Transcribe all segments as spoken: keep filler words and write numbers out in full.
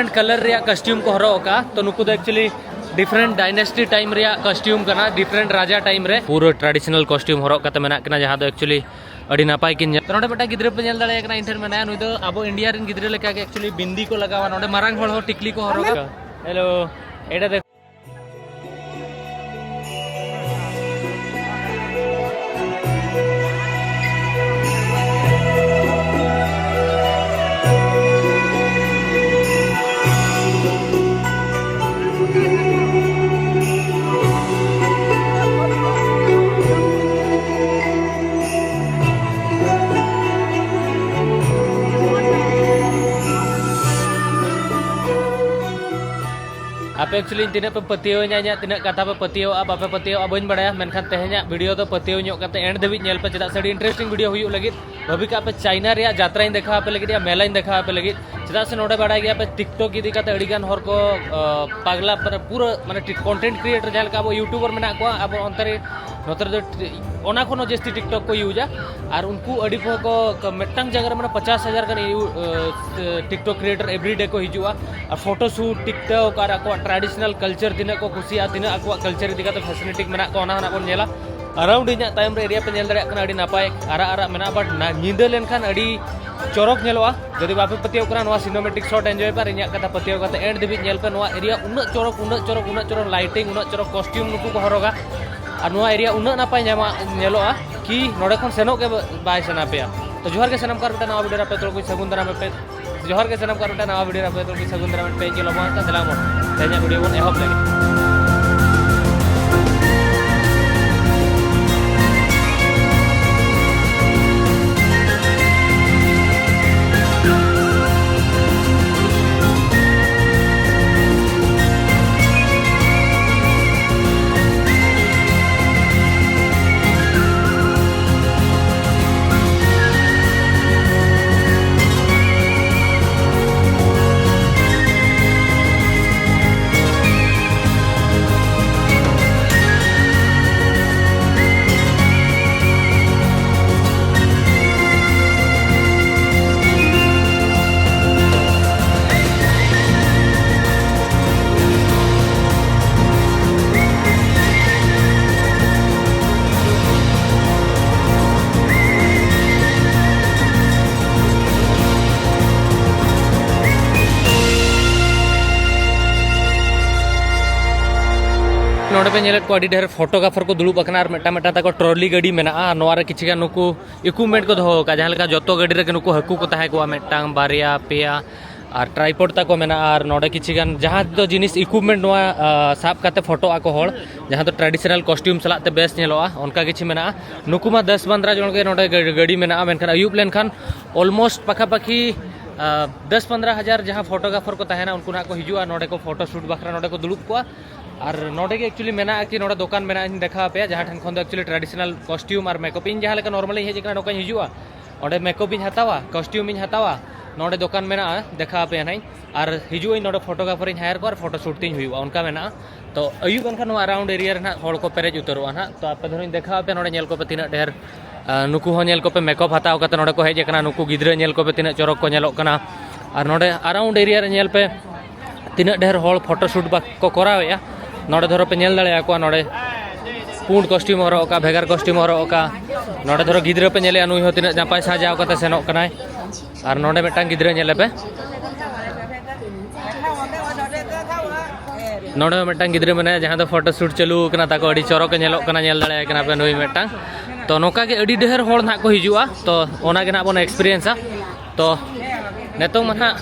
Different colour ᱨᱮᱭᱟᱜ costume ᱠᱚ ᱦᱚᱨᱚᱜ ᱟᱠᱟᱫᱼᱟ᱾ ᱛᱚ ᱱᱩᱠᱩ ᱫᱚ ᱮᱠᱪᱩᱭᱮᱞᱤ ᱰᱤᱯᱷᱟᱨᱮᱱᱴ ᱰᱟᱭᱱᱮᱥᱴᱤ ᱴᱟᱭᱤᱢ ᱨᱮᱭᱟᱜ ᱠᱚᱥᱴᱤᱭᱩᱢ ᱠᱟᱱᱟ, ᱰᱤᱯᱷᱟᱨᱮᱱᱴ ᱨᱟᱡᱟ ᱴᱟᱭᱤᱢ ᱨᱮ ᱯᱩᱨᱟᱹ ᱴᱨᱟᱰᱤᱥᱚᱱᱟᱞ ᱠᱚᱥᱴᱤᱭᱩᱢ ᱦᱚᱨᱚᱜ ᱠᱟᱛᱮ ᱢᱮᱱᱟᱜ ᱠᱤᱱᱟ, ᱡᱟᱦᱟᱸ ᱫᱚ ᱮᱠᱪᱩᱭᱮᱞᱤ ᱟᱹᱰᱤ ᱱᱟᱯᱟᱭ ᱠᱤᱱ ᱧᱮᱞ᱾ ᱛᱚ ᱱᱚᱰᱮ ᱢᱤᱫᱴᱟᱝ ᱜᱤᱫᱽᱨᱟᱹ ᱯᱮ ᱧᱮᱞ ᱫᱟᱲᱮᱭᱟᱭ ᱠᱟᱱᱟ, ᱤᱧ ᱴᱷᱮᱱ ᱢᱮᱱᱟᱭᱟ᱾ ᱱᱩᱭ ᱫᱚ ᱟᱵᱚ ᱤᱱᱰᱤᱭᱟ ᱨᱮᱱ ᱜᱤᱫᱽᱨᱟᱹ ᱞᱮᱠᱟ ᱜᱮ ᱮᱠᱪᱩᱭᱮᱞᱤ ᱵᱤᱱᱫᱤ ᱠᱚ ᱞᱟᱜᱟᱣᱟ᱾ ᱱᱚᱰᱮ ᱢᱟᱨᱟᱝ ᱦᱚᱲ ᱦᱚᱸ ᱴᱤᱠᱞᱤ ᱠᱚ ᱦᱚᱨᱚᱜᱟ᱾ ᱦᱮᱞᱳ, ᱮᱴᱟ ᱫᱮᱠᱷ ᱟᱯᱮ ᱮᱠᱪᱩᱭᱮᱞᱤ ᱛᱤᱱᱟᱹᱜ ᱯᱮ ᱯᱟᱹᱛᱭᱟᱹᱣ ᱤᱧᱟ, ᱤᱧᱟᱹᱜ ᱛᱤᱱᱟᱹᱜ ᱠᱟᱛᱷᱟ ᱯᱮ ᱯᱟᱹᱛᱭᱟᱹᱣᱟᱜᱼᱟ, ᱵᱟᱯᱮ ᱯᱟᱹᱛᱭᱟᱹᱣᱟᱜᱼᱟ, ᱵᱟᱹᱧ ᱵᱟᱲᱟᱭᱟ, ᱢᱮᱱᱠᱷᱟᱱ ᱛᱮᱦᱮᱧᱟᱜ ᱵᱷᱤᱰᱤᱭᱳ ᱫᱚ ᱯᱟᱹᱛᱭᱟᱹᱣ ᱧᱚᱜ ᱠᱟᱛᱮ ᱮᱱᱰ ᱫᱷᱟᱹᱵᱤᱡ ᱧᱮᱞ ᱯᱮ, ᱪᱮᱫᱟᱜ ᱥᱮ ᱟᱹᱰᱤ ᱤᱱᱴᱟᱨᱮᱥᱴᱤᱝ ᱵᱷᱤᱰᱤᱭᱳ ᱦᱩᱭᱩᱜ ᱞᱟᱹᱜᱤᱫ᱾ ᱵᱷᱟᱹᱵᱤ ᱠᱟᱜ ᱯᱮ ᱪᱟᱭᱱᱟ ᱨᱮᱭᱟᱜ ᱡᱟᱛᱨᱟᱧ ᱫᱮᱠᱷᱟᱣ ᱟᱯᱮ ᱞᱟᱹᱜᱤᱫ, ᱭᱟ ᱢᱮᱞᱟᱧ ᱫᱮᱠᱷᱟᱣ ᱟᱯᱮ ᱞᱟᱹᱜᱤᱫ᱾ ᱪᱮᱫᱟᱜ ᱥᱮ ᱱᱚᱰᱮ ᱵᱟᱲᱟᱭ ᱜᱮᱭᱟ ᱯᱮ, ᱴᱤᱠᱴᱚᱠ ᱤᱫᱤ ᱠᱟᱛᱮ ᱟᱹᱰᱤ ᱜᱟᱱ ᱦᱚᱲ ᱠᱚ, ᱟᱸ, ᱯᱟᱜᱽᱞᱟ, ᱢᱟᱱᱮ ᱯᱩᱨᱟᱹ, ᱢᱟᱱᱮ ᱴᱤᱠ-, ᱠᱚᱱᱴᱮᱱᱴ ᱠᱨᱤᱭᱮᱴᱚᱨ ᱡᱟᱦᱟᱸ ᱞᱮᱠᱟ ᱟᱵᱚ ᱭᱩᱴᱩᱵᱟᱨ ᱢᱮᱱᱟᱜ ᱠᱚᱣᱟ, ᱟᱵᱚ ᱚᱱᱛᱮ ᱨᱮ, ᱱᱚᱛᱮ ᱨᱮᱫᱚ ᱴᱤ-, ᱚᱱᱟ ᱠᱷᱚᱱ ᱦᱚᱸ ᱡᱟᱹᱥᱛᱤ ᱴᱤᱠᱴᱚᱠ ᱠᱚ ᱤᱭᱩᱡᱟ᱾ ᱟᱨ ᱩᱱᱠᱩ ᱟᱹᱰᱤ ᱯᱚᱦᱚ ᱠᱚ, ᱠᱚ ᱢᱤᱫᱴᱟᱝ ᱡᱟᱭᱜᱟ ᱨᱮ ᱢᱟᱱᱮ ᱯᱚᱪᱟᱥ ᱦᱟᱡᱟᱨ ᱜᱟᱱ ᱤᱭᱩ-, ᱟᱸ, ᱴᱤᱠᱴᱚᱠ ᱠᱨᱤᱭᱮᱴᱚᱨ ᱮᱵᱨᱤᱰᱮ ᱠᱚ ᱦᱤᱡᱩᱜᱼᱟ᱾ ᱟᱨ ᱯᱷᱳᱴᱳ ᱥᱩᱴ, ᱴᱤᱠᱴᱚᱠ ᱟᱨ ᱟᱠᱚᱣᱟᱜ ᱴᱨᱟᱰᱤᱥᱚᱱᱟᱞ ᱠᱟᱞᱪᱟᱨ ᱛᱤᱱᱟᱹᱜ ᱠᱚ ᱠᱩᱥᱤᱭᱟᱜᱼᱟ, ᱛᱤᱱᱟᱹᱜ ᱟᱠᱚᱣᱟᱜ ᱠᱟᱞᱪᱟᱨ ᱤᱫᱤ ᱠᱟᱛᱮ ᱯᱷᱮᱥᱤᱱᱮᱴᱤᱝ ᱢᱮᱱᱟᱜ ᱠᱚᱣᱟ, ᱚᱱᱟ ᱦᱚᱸ ᱱᱟᱜ ᱵᱚᱱ ᱧᱮᱞᱟ᱾ ᱟᱨᱟᱣᱩᱱᱰ ᱤᱧᱟᱹᱜ ᱛᱟᱭᱚᱢ ᱨᱮ ᱮᱨᱤᱭᱟ ᱯᱮ ᱧᱮᱞ ᱫᱟᱲᱮᱭᱟᱜ ᱠᱟᱱᱟ, ᱟᱹᱰᱤ ᱱᱟᱯᱟᱭ ᱟᱨᱟᱜ ᱟᱨᱟᱜ ᱢᱮᱱᱟᱜᱼᱟ, but ᱱᱟ-, ᱧᱤᱫᱟᱹ ᱞᱮᱱᱠᱷᱟᱱ ᱟᱹᱰᱤ ᱪᱚᱨᱚᱠ ᱧᱮᱞᱚᱜᱼᱟ᱾ ᱡᱩᱫᱤ ᱵᱟᱯᱮ ᱯᱟᱹᱛᱭᱟᱹᱣ ᱠᱟᱱᱟ ᱱᱚᱣᱟ ᱥᱤᱱᱮᱢᱮᱴᱤᱠ ᱥᱚᱴ ᱮᱱᱡᱚᱭ ᱯᱮ, ᱟᱨ ᱤᱧᱟᱹᱜ ᱠᱟᱛᱷᱟ ᱯᱟᱹᱛᱭᱟᱹᱣ ᱠᱟᱛᱮ ᱮᱱᱰ ᱫᱷᱟᱹᱵᱤᱡ ᱧᱮᱞ ᱯᱮ᱾ ᱱᱚᱣᱟ ᱮᱨᱤᱭᱟ ᱩᱱᱟᱹᱜ ᱪᱚᱨᱚᱠ, ᱩᱱᱟᱹᱜ ᱪᱚᱨᱚᱠ, ᱩᱱᱟᱹᱜ ᱪᱚᱨᱚᱠ ᱞᱟᱭᱴᱤᱝ, ᱩᱱᱟᱹᱜ ᱪᱚᱨᱚᱠ ᱠᱚᱥᱴᱤᱭᱩᱢ ᱱᱩᱠᱩ ᱠᱚ ᱦᱚᱨᱚᱜᱟ, ᱟᱨ ᱱᱚᱣᱟ ᱮᱨᱤᱭᱟ ᱩᱱᱟᱹᱜ ᱱᱟᱯᱟᱭ ᱧᱟᱢᱟ, ᱧᱮᱞᱚᱜᱼᱟ ᱠᱤ ᱱᱚᱰᱮ ᱠᱷᱚᱱ ᱥᱮᱱᱚᱜ ᱜᱮ ᱵᱟᱭ ᱥᱟᱱᱟ ᱯᱮᱭᱟ᱾ ᱛᱚ ᱡᱚᱦᱟᱨ ᱜᱮ ᱥᱟᱱᱟᱢ ᱠᱚ, ᱟᱨ ᱢᱤᱫᱴᱟᱝ ᱱᱟᱣᱟ ᱵᱷᱤᱰᱤᱭᱳ ᱨᱮ ᱟᱯᱮ ᱡᱚᱛᱚ ᱠᱚ ᱥᱟᱹᱜᱩᱱ ᱫᱟᱨᱟᱢ ᱯᱮ᱾ ᱡᱚᱦᱟᱨ ᱜᱮ ᱥᱟᱱᱟᱢ ᱠᱚ, ᱟᱨ ᱢᱤᱫᱴᱟᱝ ᱱᱟᱣᱟ ᱵᱷᱤᱰᱤᱭᱳ ᱨᱮ ᱟᱯᱮ ᱡᱚᱛᱚ ᱠᱚ ᱥᱟᱹᱜᱩᱱ ᱫᱟᱨᱟᱢ ᱯᱮ᱾ ᱧᱮᱞ ᱟᱵᱚᱱ ᱛᱮᱦᱮᱧᱟᱜ ᱵᱷᱤᱰᱤᱭᱳ ᱵᱚᱱ ᱮᱦᱚᱵ ᱞᱮᱜᱮ᱾ ᱱᱚᱰᱮ ᱯᱮ ᱧᱮᱞᱮᱫ ᱠᱚᱣᱟ ᱟᱹᱰᱤ ᱰᱷᱮᱨ ᱯᱷᱳᱴᱳᱜᱨᱟᱯᱷᱟᱨ ᱠᱚ ᱫᱩᱲᱩᱵ ᱟᱠᱟᱱᱟ ᱟᱨ ᱢᱤᱫᱴᱟᱝ ᱢᱤᱫᱴᱟᱝ ᱛᱟᱠᱚ ᱴᱨᱚᱞᱤ ᱜᱟᱹᱰᱤ ᱢᱮᱱᱟᱜᱼᱟ᱾ ᱱᱚᱣᱟ ᱨᱮ ᱠᱤᱪᱷᱩ ᱜᱟᱱ ᱱᱩᱠᱩ ᱤᱠᱩᱯᱢᱮᱱᱴ ᱠᱚ ᱫᱚᱦᱚ ᱟᱠᱟᱫᱼᱟ, ᱡᱟᱦᱟᱸ ᱞᱮᱠᱟ ᱡᱚᱛᱚ ᱜᱟᱹᱰᱤ ᱨᱮᱜᱮ ᱱᱩᱠᱩ ᱦᱟᱹᱠᱩ ᱠᱚ ᱛᱟᱦᱮᱸ ᱠᱚᱜᱼᱟ, ᱢᱤᱫᱴᱟᱝ, ᱵᱟᱨᱭᱟ, ᱯᱮᱭᱟ, ᱟᱨ ᱴᱨᱟᱭᱯᱚᱰ ᱛᱟᱠᱚ ᱢᱮᱱᱟᱜᱼᱟ᱾ ᱟᱨ ᱱᱚᱰᱮ ᱠᱤᱪᱷᱩ ᱜᱟᱱ ᱡᱟᱦᱟᱸ ᱫᱚ ᱡᱤᱱᱤᱥ ᱤᱠᱩᱯᱢᱮᱱᱴ ᱱᱚᱣᱟ ᱟ, ᱥᱟᱵ ᱠᱟᱛᱮ ᱯᱷᱳᱴᱳᱜ ᱟᱠᱚ ᱦᱚᱲ, ᱡᱟᱦᱟᱸ ᱫᱚ ᱴᱨᱟᱰᱤᱥᱚᱱᱟᱞ ᱠᱚᱥᱴᱤᱭᱩᱢ ᱥᱟᱞᱟᱜ ᱛᱮ ᱵᱮᱥ ᱧᱮᱞᱚᱜᱼᱟ, ᱚᱱᱠᱟ ᱠᱤᱪᱷᱩ ᱢᱮᱱᱟᱜᱼᱟ᱾ ᱱᱩᱠᱩ ᱢᱟ ᱫᱚᱥ ᱯᱚᱱᱫᱽᱨᱚ ᱡᱚᱱ ᱜᱮ ᱱᱚᱰᱮ ᱜᱟᱹ- ᱜᱟᱹᱰᱤ ᱢᱮᱱᱟᱜᱼᱟ, ᱢᱮᱱᱠᱷᱟᱱ ᱟᱹᱭᱩᱵ ᱞᱮᱱᱠᱷᱟᱱ ᱚᱞᱢᱳᱥᱴ ᱯᱟᱠᱷᱟᱯᱟᱠᱷᱤ ᱟ, ᱫᱚᱥ ᱯᱚᱱᱫᱽᱨᱚ ᱦᱟᱡᱟᱨ ᱡᱟᱦᱟᱸ ᱯᱷᱳᱴᱳᱜᱨᱟᱯᱷᱟᱨ ᱠᱚ ᱛᱟᱦᱮᱱᱟ, ᱩᱱᱠᱩ ᱱᱟᱦᱟᱜ ᱠᱚ ᱦᱤᱡᱩᱜᱼᱟ ᱱᱚᱰᱮ ᱠᱚ ᱯᱷᱳᱴᱳ ᱥᱩᱴ ᱵᱟᱠᱷᱨᱟ ᱱᱚᱰᱮ ᱠᱚ ᱫᱩᱲᱩᱵ ᱠᱚᱜᱼᱟ᱾ ᱟᱨ ᱱᱚᱰᱮ ᱜᱮ ᱮᱠᱪᱩᱭᱮᱞᱤ ᱢᱮᱱᱟᱜᱼᱟ ᱠᱤ ᱱᱚᱰᱮ ᱫᱚᱠᱟᱱ ᱢᱮᱱᱟᱜᱼᱟ, ᱤᱧ ᱫᱮᱠᱷᱟᱣ ᱟᱯᱮᱭᱟ, ᱡᱟᱦᱟᱸ ᱴᱷᱮᱱ ᱠᱷᱚᱱ ᱫᱚ ᱮᱠᱪᱩᱭᱮᱞᱤ ᱴᱨᱟᱰᱤᱥᱚᱱᱟᱞ ᱠᱚᱥᱴᱤᱭᱩᱢ ᱟᱨ ᱢᱮᱠᱟᱯ, ᱤᱧ ᱡᱟᱦᱟᱸ ᱞᱮᱠᱟ ᱱᱚᱨᱢᱟᱞᱤᱧ ᱦᱮᱡ ᱟᱠᱟᱱᱟ ᱱᱚᱝᱠᱟᱧ ᱦᱤᱡᱩᱜᱼᱟ, ᱚᱸᱰᱮ ᱢᱮᱠᱟᱯ ᱤᱧ ᱦᱟᱛᱟᱣᱟ, ᱠᱚᱥᱴᱤᱭᱩᱢ ᱤᱧ ᱦᱟᱛᱟᱣᱟ, ᱱᱚᱰᱮ ᱫᱚᱠᱟᱱ ᱢᱮᱱᱟᱜᱼᱟ, ᱫᱮᱠᱷᱟᱣ ᱟᱯᱮᱭᱟ ᱱᱟᱦᱟᱜ ᱤᱧ᱾ ᱟᱨ ᱦᱤᱡᱩᱜ ᱟᱹᱧ ᱱᱚᱰᱮ ᱯᱷᱳᱴᱳᱜᱨᱟᱯᱷᱟᱨ ᱤᱧ ᱦᱟᱭᱟᱨ ᱠᱚᱣᱟ ᱟᱨ ᱯᱷᱳᱴᱳ ᱥᱩᱴ ᱛᱤᱧ ᱦᱩᱭᱩᱜᱼᱟ, ᱚᱱᱠᱟ ᱢᱮᱱᱟᱜᱼᱟ᱾ ᱛᱚ ᱟᱹᱭᱩᱵ ᱮᱱᱠᱷᱟᱱ ᱱᱚᱣᱟ ᱟᱨᱟᱣᱩᱱᱰ ᱮᱨᱤᱭᱟ ᱨᱮ ᱱᱟᱦᱟᱜ ᱦᱚᱲ ᱠᱚ ᱯᱮᱨᱮᱡ ᱩᱛᱟᱹᱨᱚᱜᱼᱟ ᱱᱟᱦᱟᱜ᱾ ᱛᱚ ᱟᱯᱮ ᱫᱷᱚᱨᱚᱧ ᱫᱮᱠᱷᱟᱣ ᱟᱯᱮᱭᱟ ᱱᱚᱰᱮ ᱧᱮᱞ ᱠᱚᱯᱮ ᱛᱤᱱᱟᱹᱜ ᱰᱷᱮᱨ ᱟᱨ ᱱᱩᱠᱩ ᱦᱚᱸ ᱧᱮᱞ ᱠᱚᱯᱮ, ᱢᱮᱠᱟᱯ ᱦᱟᱛᱟᱣ ᱠᱟᱛᱮ ᱱᱚᱰᱮ ᱠᱚ ᱦᱮᱡ ᱟᱠᱟᱱᱟ᱾ ᱱᱩᱠᱩ ᱜᱤᱫᱽᱨᱟᱹ ᱧᱮᱞ ᱠᱚᱯᱮ ᱛᱤᱱᱟᱹᱜ ᱪᱚᱨᱚᱠ ᱠᱚ ᱧᱮᱞᱚᱜ ᱠᱟᱱᱟ᱾ ᱟᱨ ᱱᱚᱰᱮ ᱟᱨᱟᱣᱩᱱᱰ ᱮᱨᱤᱭᱟ ᱨᱮ ᱧᱮᱞ ᱯᱮ ᱛᱤᱱᱟᱹᱜ ᱰᱷᱮᱨ ᱦᱚᱲ ᱯᱷᱳᱴᱳ ᱥᱩᱴ ᱵᱟ-, ᱠᱚ ᱠᱚᱨᱟᱣᱮᱫᱼᱟ᱾ ᱱᱚᱰᱮ ᱫᱷᱚᱨᱚ ᱯᱮ ᱧᱮᱞ ᱫᱟᱲᱮᱭᱟᱠᱚᱣᱟ, ᱱᱚᱰᱮ ᱯᱩᱸᱰ ᱠᱚᱥᱴᱤᱭᱩᱢ ᱦᱚᱨᱚᱜ ᱟᱠᱟᱫ, ᱵᱷᱮᱜᱟᱨ ᱠᱚᱥᱴᱤᱭᱩᱢ ᱦᱚᱨᱚᱜ ᱟᱠᱟᱫ᱾ ᱱᱚᱰᱮ ᱫᱷᱚᱨᱚ ᱜᱤᱫᱽᱨᱟᱹ ᱯᱮ ᱧᱮᱞᱮᱫᱼᱟ, ᱱᱩᱭ ᱦᱚᱸ ᱛᱤᱱᱟᱹᱜ ᱱᱟᱯᱟᱭ ᱥᱟᱡᱟᱣ ᱠᱟᱛᱮ ᱥᱮᱱᱚᱜ ᱠᱟᱱᱟᱭ᱾ ᱟᱨ ᱱᱚᱰᱮ ᱢᱤᱫᱴᱟᱝ ᱜᱤᱫᱽᱨᱟᱹ ᱧᱮᱞᱮ ᱯᱮ, ᱱᱚᱰᱮ ᱦᱚᱸ ᱢᱤᱫᱴᱟᱝ ᱜᱤᱫᱽᱨᱟᱹ ᱢᱮᱱᱟᱭᱟ, ᱡᱟᱦᱟᱸ ᱫᱚ ᱯᱷᱳᱴᱳ ᱥᱩᱴ ᱪᱟᱹᱞᱩ ᱟᱠᱟᱱᱟ ᱛᱟᱠᱚ, ᱟᱹᱰᱤ ᱪᱚᱨᱚᱠ ᱮ ᱧᱮᱞᱚᱜ ᱠᱟᱱᱟ, ᱧᱮᱞ ᱫᱟᱲᱮᱭᱟᱭ ᱠᱟᱱᱟ ᱯᱮ ᱱᱩᱭ ᱢᱤᱫᱴᱟᱝ᱾ ᱛᱚ ᱱᱚᱝᱠᱟ ᱜᱮ ᱟᱹᱰᱤ ᱰᱷᱮᱨ ᱦᱚᱲ ᱱᱟᱦᱟᱜ ᱠᱚ ᱦᱤᱡᱩᱜᱼᱟ, ᱛᱚ ᱚᱱᱟ ᱜᱮ ᱱᱟᱦᱟᱜ ᱵᱚᱱ ᱮᱠᱥᱯᱤᱨᱤᱭᱮᱱᱥᱟ᱾ ᱛᱚ ᱱᱤᱛᱚᱝ ᱢᱟ ᱱᱟᱦᱟᱜ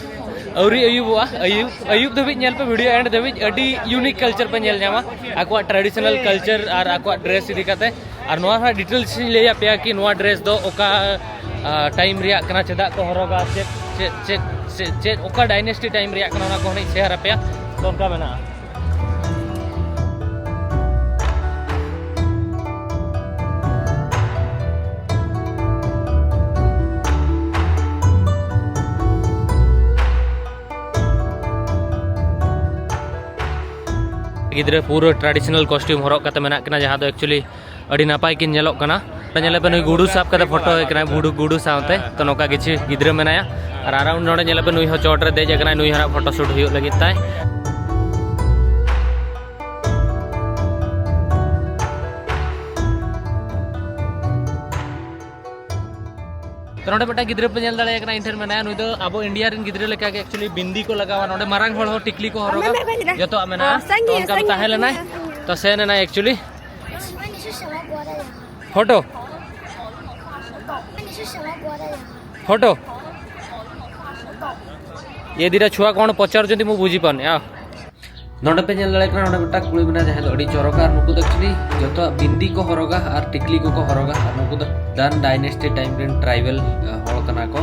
ᱟᱹᱣᱨᱤ ᱟᱹᱭᱩᱵᱚᱜᱼᱟ, ᱟᱹᱭᱩᱵ, ᱟᱹᱭᱩᱵ ᱫᱷᱟᱹᱵᱤᱡ ᱧᱮᱞ ᱯᱮ, ᱵᱷᱤᱰᱤᱭᱳ ᱮᱱᱰ ᱫᱷᱟᱹᱵᱤᱡ ᱟᱹᱰᱤ ᱤᱭᱩᱱᱤᱠ ᱠᱟᱞᱪᱟᱨ ᱯᱮ ᱧᱮᱞ ᱧᱟᱢᱟ, ᱟᱠᱚᱣᱟᱜ ᱴᱨᱟᱰᱤᱥᱚᱱᱟᱞ ᱠᱟᱞᱪᱟᱨ ᱟᱨ ᱟᱠᱚᱣᱟᱜ ᱰᱨᱮᱥ ᱤᱫᱤ ᱠᱟᱛᱮ᱾ ᱟᱨ ᱱᱚᱣᱟ ᱨᱮᱱᱟᱜ ᱰᱤᱴᱮᱞᱥ ᱤᱧ ᱞᱟᱹᱭ ᱟᱯᱮᱭᱟ ᱠᱤ ᱱᱚᱣᱟ ᱰᱨᱮᱥ ᱫᱚ ᱚᱠᱟ ᱴᱟᱭᱤᱢ ᱨᱮᱭᱟᱜ ᱠᱟᱱᱟ, ᱪᱮᱫᱟᱜ ᱠᱚ ᱦᱚᱨᱚᱜᱟ, ᱪᱮᱫ ᱪᱮᱫ ᱪᱮᱫ ᱪᱮᱫ ᱪᱮᱫ ᱚᱠᱟ ᱰᱟᱭᱱᱮᱥᱴᱤ ᱴᱟᱭᱤᱢ ᱨᱮᱭᱟᱜ ᱠᱟᱱᱟ, ᱚᱱᱟ ᱠᱚ ᱦᱚᱸᱧ ᱥᱮᱭᱟᱨ ᱟᱯᱮᱭᱟ᱾ ᱛᱚ ᱚᱱᱠᱟ ᱢᱮᱱᱟᱜᱼᱟ᱾ ᱜᱤᱫᱽᱨᱟᱹ ᱯᱩᱨᱟᱹ ᱴᱨᱟᱰᱤᱥᱚᱱᱟᱞ ᱠᱚᱥᱴᱤᱭᱩᱢ ᱦᱚᱨᱚᱜ ᱠᱟᱛᱮ ᱢᱮᱱᱟᱜ ᱠᱤᱱᱟ, ᱡᱟᱦᱟᱸ ᱫᱚ ᱮᱠᱪᱩᱭᱮᱞᱤ ᱟᱹᱰᱤ ᱱᱟᱯᱟᱭ ᱠᱤᱱ ᱧᱮᱞᱚᱜ ᱠᱟᱱᱟ᱾ ᱱᱚᱰᱮ ᱧᱮᱞ ᱯᱮ, ᱱᱩᱭ ᱜᱩᱰᱩ ᱥᱟᱵ ᱠᱟᱛᱮ ᱯᱷᱳᱴᱳ ᱦᱩᱭ ᱠᱟᱱᱟ, ᱜᱩᱰᱩ, ᱜᱩᱰᱩ ᱥᱟᱶᱛᱮ᱾ ᱛᱚ ᱱᱚᱝᱠᱟ ᱠᱤᱪᱷᱩ ᱜᱤᱫᱽᱨᱟᱹ ᱢᱮᱱᱟᱭᱟ᱾ ᱟᱨ ᱟᱨᱟᱣᱩᱱᱰ ᱱᱚᱰᱮ ᱧᱮᱞ ᱯᱮ, ᱱᱩᱭ ᱦᱚᱸ ᱪᱚᱴ ᱨᱮ ᱫᱮᱡ ᱟᱠᱟᱱᱟᱭ, ᱱᱩᱭ ᱦᱚᱸ ᱱᱟᱜ ᱯᱷᱳᱴᱳ ᱥᱩᱴ ᱦᱩᱭᱩᱜ ᱞᱟᱹᱜᱤᱫ ᱛᱟᱭ᱾ ᱛᱚ ᱱᱚᱰᱮ ᱢᱤᱫᱴᱟᱝ ᱜᱤᱫᱽᱨᱟᱹ ᱯᱮ ᱧᱮᱞ ᱫᱟᱲᱮᱭᱟᱭ ᱠᱟᱱᱟ, ᱤᱧ ᱴᱷᱮᱱ ᱢᱮᱱᱟᱭᱟ᱾ ᱱᱩᱭ ᱫᱚ ᱟᱵᱚ ᱤᱱᱰᱤᱭᱟ ᱨᱮᱱ ᱜᱤᱫᱽᱨᱟᱹ ᱞᱮᱠᱟ ᱜᱮ ᱮᱠᱪᱩᱭᱮᱞᱤ ᱵᱤᱱᱫᱤ ᱠᱚ ᱞᱟᱜᱟᱣᱟ, ᱱᱚᱰᱮ ᱢᱟᱨᱟᱝ ᱦᱚᱲ ᱦᱚᱸ ᱴᱤᱠᱞᱤ ᱠᱚ ᱦᱚᱨᱚᱜᱟ, ᱡᱚᱛᱚᱣᱟᱜ ᱢᱮᱱᱟᱜᱼᱟ᱾ ᱛᱚ ᱚᱱᱠᱟ ᱯᱮ ᱛᱟᱦᱮᱸ ᱞᱮᱱᱟ᱾ ᱛᱟᱥᱮᱱ ᱮᱱᱟ actually᱾ 请问你是什么国的人？ ᱯᱷᱳᱴᱳ᱾ 你是什么国的人？ ᱯᱷᱳᱴᱳ᱾ ᱮ ᱫᱤᱫᱟ ᱪᱷᱩᱣᱟ ᱠᱚ ᱦᱚᱸ ᱯᱚᱪᱟᱨ ᱡᱩᱫᱤ ᱢᱩ ᱵᱩᱡᱷᱤ ᱯᱟᱱᱮ ᱟ᱾ ᱱᱚᱰᱮ ᱯᱮ ᱧᱮᱞ ᱫᱟᱲᱮᱭᱟᱜ ᱠᱟᱱᱟ, ᱱᱚᱰᱮ ᱢᱤᱫᱴᱟᱝ ᱠᱩᱲᱤ ᱢᱮᱱᱟᱭᱟ ᱡᱟᱦᱟᱸᱭ ᱫᱚ ᱟᱹᱰᱤ ᱪᱚᱨᱚᱠᱟ, ᱟᱨ ᱱᱩᱠᱩ ᱫᱚ actually ᱡᱚᱛᱚᱣᱟᱜ ᱵᱤᱱᱫᱤ ᱠᱚ ᱦᱚᱨᱚᱜᱟ ᱟᱨ ᱴᱤᱠᱞᱤ ᱠᱚᱠᱚ ᱦᱚᱨᱚᱜᱟ, ᱟᱨ ᱱᱩᱠᱩ ᱫᱚ Dan Dynasty time ᱨᱮᱱ tribal ᱦᱚᱲ ᱠᱟᱱᱟ ᱠᱚ᱾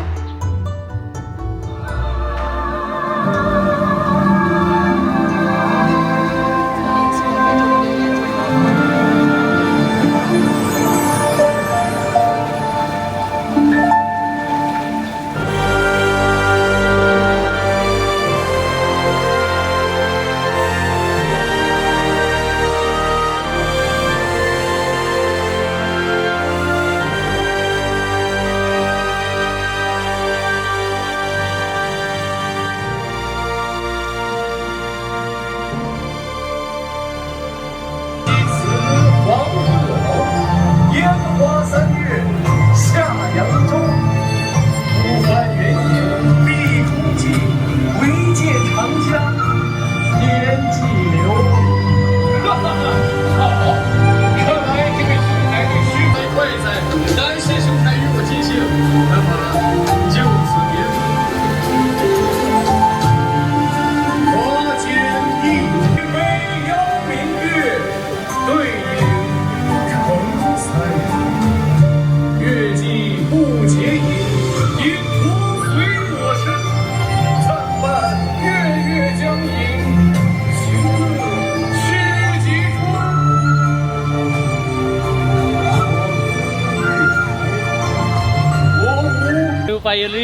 ପାଇଲି।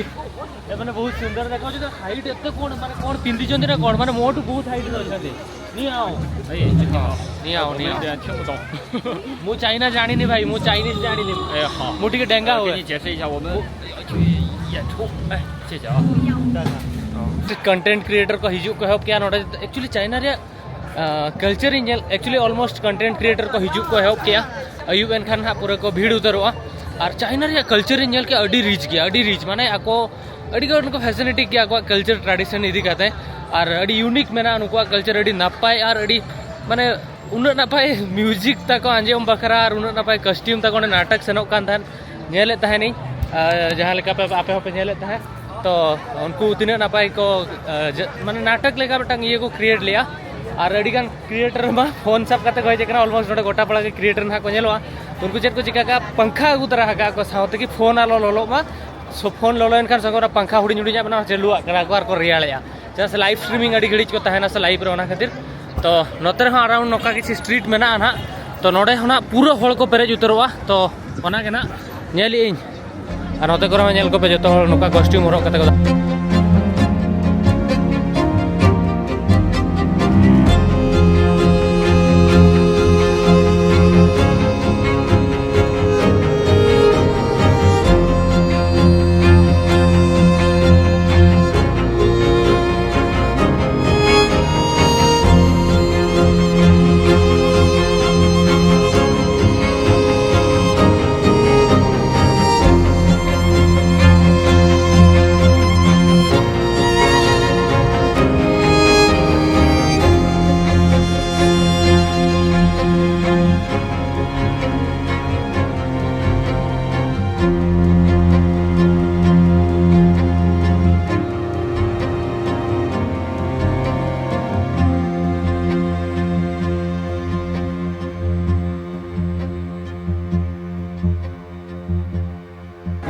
ଏମାନେ ବହୁତ ସୁନ୍ଦର ଦେଖାଯାଉଛନ୍ତି। ହାଇଟ୍ ଏତେ କ'ଣ, ମାନେ କ'ଣ ପିନ୍ଧିଛନ୍ତି ନା କ'ଣ, ମାନେ ମୋଠୁ ବହୁତ ହାଇଟ୍ ଅଛନ୍ତି। ନିଆଁ। ନିଆଁ, ନିଆଁ। 听不懂。 ମୁଁ ଚାଇନା ଜାଣିନି ଭାଇ, ମୁଁ ଚାଇନିଜ ଜାଣିନି। 哎，好。 ମୁଁ ଟିକେ ଡେଙ୍ଗା ହୁଏ। 给你解释一下，我们要去演出。哎，谢谢啊。 ᱠᱚᱱᱴᱮᱱᱴ ᱠᱨᱤᱭᱮᱴᱚᱨ ᱠᱚ ᱦᱤᱡᱩᱜ ᱠᱚ ᱮᱦᱚᱵ ᱠᱮᱜᱼᱟ ᱱᱚᱰᱮ᱾ ᱮᱠᱪᱩᱭᱮᱞᱤ ᱪᱟᱭᱱᱟ ᱨᱮᱭᱟᱜ ᱠᱟᱞᱪᱟᱨ ᱤᱧ ᱧᱮᱞ, ᱮᱠᱪᱩᱭᱮᱞᱤ ᱚᱞᱢᱳᱥᱴ ᱠᱚᱱᱴᱮᱱᱴ ᱠᱨᱤᱭᱮᱴᱚᱨ ᱠᱚ ᱦᱤᱡᱩᱜ ᱠᱚ ᱮᱦᱚᱵ ᱠᱮᱜᱼᱟ᱾ ᱟᱹᱭᱩᱵ ᱮᱱᱠᱷᱟᱱ ᱦᱟᱸᱜ ᱯᱩᱨᱟᱹ ᱠᱚ ᱵᱷᱤᱲ ᱩᱛᱟᱹᱨᱚᱜᱼᱟ᱾ ᱟᱨ ᱪᱟᱭᱱᱟ ᱨᱮᱭᱟᱜ ᱠᱟᱞᱪᱟᱨ ᱤᱧ ᱧᱮᱞ ᱠᱮᱜᱼᱟ, ᱟᱹᱰᱤ ᱨᱤᱪ ᱜᱮᱭᱟ, ᱟᱹᱰᱤ ᱨᱤᱪ᱾ ᱢᱟᱱᱮ ᱟᱠᱚ ᱟᱹᱰᱤ ᱜᱟᱱ ᱠᱚ ᱯᱷᱮᱥᱤᱱᱮᱴᱤᱝ ᱜᱮᱭᱟ ᱟᱠᱚᱣᱟᱜ ᱠᱟᱞᱪᱟᱨ ᱴᱨᱟᱰᱤᱥᱚᱱ ᱤᱫᱤ ᱠᱟᱛᱮ᱾ ᱟᱨ ᱟᱹᱰᱤ ᱤᱭᱩᱱᱤᱠ ᱢᱮᱱᱟᱜᱼᱟ ᱱᱩᱠᱩᱣᱟᱜ ᱠᱟᱞᱪᱟᱨ, ᱟᱹᱰᱤ ᱱᱟᱯᱟᱭ ᱟᱨ ᱟᱹᱰᱤ ᱢᱟᱱᱮ ᱩᱱᱟᱹᱜ ᱱᱟᱯᱟᱭ ᱢᱤᱭᱩᱡᱤᱠ ᱛᱟᱠᱚ ᱟᱸᱡᱚᱢ ᱵᱟᱠᱷᱨᱟ ᱟᱨ ᱩᱱᱟᱹᱜ ᱱᱟᱯᱟᱭ ᱠᱚᱥᱴᱤᱭᱩᱢ ᱛᱟᱠᱚ ᱚᱸᱰᱮ ᱱᱟᱴᱚᱠ ᱥᱮᱱᱚᱜ ᱠᱟᱱ ᱛᱟᱦᱮᱸᱫ, ᱧᱮᱞᱮᱫ ᱛᱟᱦᱮᱱᱤᱧ᱾ ᱟᱨ ᱡᱟᱦᱟᱸ ᱞᱮᱠᱟ ᱯᱮ, ᱟᱯᱮ ᱦᱚᱸᱯᱮ ᱧᱮᱞᱮᱫ ᱛᱟᱦᱮᱸᱫ, ᱛᱚ ᱩᱱᱠᱩ ᱛᱤᱱᱟᱹᱜ ᱱᱟᱯᱟᱭ ᱠᱚ, ᱟᱨ ᱡᱮ, ᱢᱟᱱᱮ ᱱᱟᱴᱚᱠ ᱞᱮᱠᱟ ᱢᱤᱫᱴᱟᱝ ᱤᱭᱟᱹ ᱠᱚ ᱠᱨᱤᱭᱮᱴ ᱞᱮᱜᱼᱟ᱾ ᱟᱨ ᱟᱹᱰᱤᱜᱟᱱ ᱠᱨᱤᱭᱮᱴᱟᱨ ᱢᱟ ᱯᱷᱳᱱ ᱥᱟᱵ ᱠᱟᱛᱮ ᱠᱚ ᱦᱮᱡ ᱟᱠᱟᱱᱟ, ᱚᱞᱢᱳᱥᱴ ᱱᱚᱰᱮ ᱜᱚᱴᱟ ᱯᱟᱲᱟ ᱜᱮ ᱠᱨᱤᱭᱮᱴᱟᱨ ᱱᱟᱦᱟᱜ ᱠᱚ ᱧᱮᱞᱚᱜᱼᱟ᱾ ᱛᱚ ᱩᱱᱠᱩ ᱪᱮᱫ ᱠᱚ ᱪᱤᱠᱟ ᱠᱟᱜᱼᱟ, ᱯᱟᱝᱠᱷᱟ ᱟᱹᱜᱩ ᱛᱚᱨᱟ ᱟᱠᱟᱫ ᱠᱚ, ᱥᱟᱶᱛᱮ ᱠᱤ ᱯᱷᱳᱱ ᱟᱞᱚ ᱞᱚᱞᱚᱜ ᱢᱟ᱾ ᱥᱚ-, ᱯᱷᱳᱱ ᱞᱚᱞᱚᱭᱮᱱ ᱠᱷᱟᱱ ᱥᱚᱸᱜᱮ ᱚᱱᱟ ᱯᱟᱝᱠᱷᱟ ᱦᱩᱰᱤᱧ ᱦᱩᱰᱤᱧᱟᱜ ᱢᱮᱱᱟᱜᱼᱟ, ᱪᱟᱹᱞᱩᱣᱟᱜ ᱠᱟᱱᱟ ᱠᱚ ᱟᱨ ᱠᱚ ᱨᱮᱭᱟᱲᱮᱜᱼᱟ᱾ ᱪᱮᱫᱟᱜ ᱥᱮ ᱞᱟᱭᱤᱵᱷ ᱥᱴᱨᱤᱢᱤᱝ ᱟᱹᱰᱤ ᱜᱷᱟᱹᱲᱤᱡ ᱠᱚ ᱛᱟᱦᱮᱱᱟ ᱥᱮ ᱞᱟᱭᱤᱵᱷ ᱨᱮ, ᱚᱱᱟ ᱠᱷᱟᱹᱛᱤᱨ᱾ ᱛᱚ ᱱᱚᱛᱮ ᱨᱮᱦᱚᱸ ᱟᱨᱟᱣᱩᱱᱰ ᱱᱚᱝᱠᱟ ᱠᱤᱪᱷᱩ ᱥᱴᱨᱤᱴ ᱢᱮᱱᱟᱜᱼᱟ ᱱᱟᱦᱟᱜ᱾ ᱛᱚ ᱱᱚᱰᱮ ᱦᱚᱸ ᱱᱟᱦᱟᱜ ᱯᱩᱨᱟᱹ ᱦᱚᱲ ᱠᱚ ᱯᱮᱨᱮᱡ ᱩᱛᱟᱹᱨᱚᱜᱼᱟ᱾ ᱛᱚ ᱚᱱᱟ ᱜᱮ ᱱᱟᱦᱟᱜ ᱧᱮᱞᱮᱫ ᱟᱹᱧ᱾ ᱟᱨ ᱱᱚᱛᱮ ᱠᱚᱨᱮ ᱦᱚᱸ ᱧᱮᱞ ᱠᱚᱯᱮ, ᱡᱚᱛᱚ ᱦᱚᱲ ᱱᱚᱝᱠᱟ ᱠᱚᱥᱴᱤᱭᱩᱢ ᱦᱚᱨᱚᱜ ᱠᱟᱛᱮ ᱠᱚ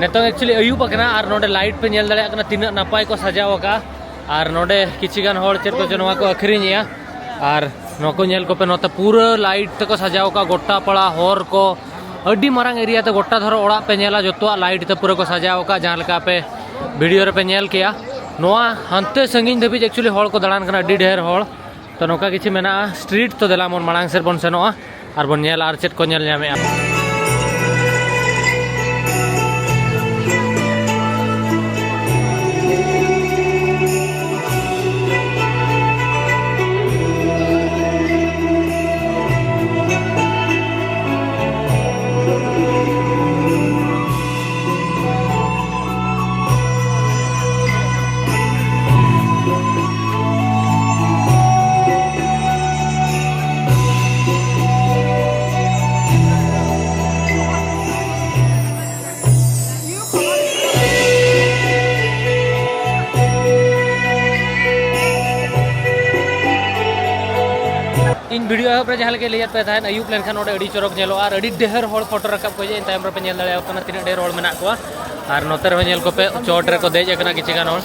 ᱱᱤᱛᱚᱝ actually ᱟᱹᱭᱩᱵ ᱟᱠᱟᱱᱟ ᱟᱨ ᱱᱚᱰᱮ ᱞᱟᱭᱤᱴ ᱯᱮ ᱧᱮᱞ ᱫᱟᱲᱮᱭᱟᱜ ᱠᱟᱱᱟ, ᱛᱤᱱᱟᱹᱜ ᱱᱟᱯᱟᱭ ᱠᱚ ᱥᱟᱡᱟᱣ ᱟᱠᱟᱫᱼᱟ᱾ ᱟᱨ ᱱᱚᱰᱮ ᱠᱤᱪᱷᱤ ᱜᱟᱱ ᱦᱚᱲ ᱪᱮᱫ ᱠᱚᱪᱚ ᱱᱚᱣᱟ ᱠᱚ ᱟᱹᱠᱷᱨᱤᱧᱮᱜᱼᱟ᱾ ᱟᱨ ᱱᱚᱣᱟ ᱠᱚ ᱧᱮᱞ ᱠᱚᱯᱮ, ᱱᱚᱛᱮ ᱯᱩᱨᱟᱹ ᱞᱟᱭᱤᱴ ᱛᱮᱠᱚ ᱥᱟᱡᱟᱣ ᱟᱠᱟᱫᱼᱟ ᱜᱚᱴᱟ ᱯᱟᱲᱟ, ᱦᱚᱨ ᱠᱚ, ᱟᱹᱰᱤ ᱢᱟᱨᱟᱝ ᱮᱨᱤᱭᱟ ᱛᱮ ᱜᱚᱴᱟ ᱫᱷᱚᱨᱚ ᱚᱲᱟᱜ ᱯᱮ ᱧᱮᱞᱟ, ᱡᱚᱛᱚᱣᱟᱜ ᱞᱟᱭᱤᱴ ᱛᱮ ᱯᱩᱨᱟᱹ ᱠᱚ ᱥᱟᱡᱟᱣ ᱟᱠᱟᱫᱼᱟ, ᱡᱟᱦᱟᱸ ᱞᱮᱠᱟ ᱟᱯᱮ ᱵᱷᱤᱰᱤᱭᱳ ᱨᱮᱯᱮ ᱧᱮᱞ ᱠᱮᱜᱼᱟ᱾ ᱱᱚᱣᱟ ᱦᱟᱱᱛᱮ ᱥᱟᱺᱜᱤᱧ ᱫᱷᱟᱹᱵᱤᱡ actually ᱦᱚᱲ ᱠᱚ ᱫᱟᱬᱟᱱ ᱠᱟᱱᱟ, ᱟᱹᱰᱤ ᱰᱷᱮᱨ ᱦᱚᱲ᱾ ᱛᱚ ᱱᱚᱝᱠᱟ ᱠᱤᱪᱷᱩ ᱢᱮᱱᱟᱜᱼᱟ ᱥᱴᱨᱤᱴ᱾ ᱛᱚ ᱫᱮᱞᱟ ᱵᱚᱱ ᱢᱟᱲᱟᱝ ᱥᱮᱫ ᱵᱚᱱ ᱥᱮᱱᱚᱜᱼᱟ ᱟᱨ ᱵᱚᱱ ᱧᱮᱞᱟ ᱟᱨ ᱪᱮᱫ ᱠᱚ ᱧᱮᱞ ᱧᱟᱢᱮᱜᱼᱟ᱾ ᱤᱧ ᱵᱷᱤᱰᱤᱭᱳ ᱮᱦᱚᱵ ᱨᱮ ᱡᱟᱦᱟᱸ ᱞᱮᱠᱟᱧ ᱞᱟᱹᱭᱟᱫ ᱯᱮ ᱛᱟᱦᱮᱸᱫ, ᱟᱹᱭᱩᱵ ᱞᱮᱱᱠᱷᱟᱱ ᱱᱚᱰᱮ ᱟᱹᱰᱤ ᱪᱚᱨᱚᱠ ᱧᱮᱞᱚᱜᱼᱟ ᱟᱨ ᱟᱹᱰᱤ ᱰᱷᱮᱨ ᱦᱚᱲ ᱯᱷᱳᱴᱳ ᱨᱟᱠᱟᱵ ᱠᱚ ᱦᱤᱡᱩᱜᱼᱟ᱾ ᱤᱧ ᱛᱟᱭᱚᱢ ᱨᱮᱯᱮ ᱧᱮᱞ ᱫᱟᱲᱮᱭᱟᱠᱚ ᱠᱟᱱᱟ ᱛᱤᱱᱟᱹᱜ ᱰᱷᱮᱨ ᱦᱚᱲ ᱢᱮᱱᱟᱜ ᱠᱚᱣᱟ᱾ ᱟᱨ ᱱᱚᱛᱮ ᱨᱮᱦᱚᱸ ᱧᱮᱞ ᱠᱚᱯᱮ, ᱪᱚᱴ ᱨᱮᱠᱚ ᱫᱮᱡ ᱟᱠᱟᱱᱟ ᱠᱤᱪᱷᱩ ᱜᱟᱱ ᱦᱚᱲ᱾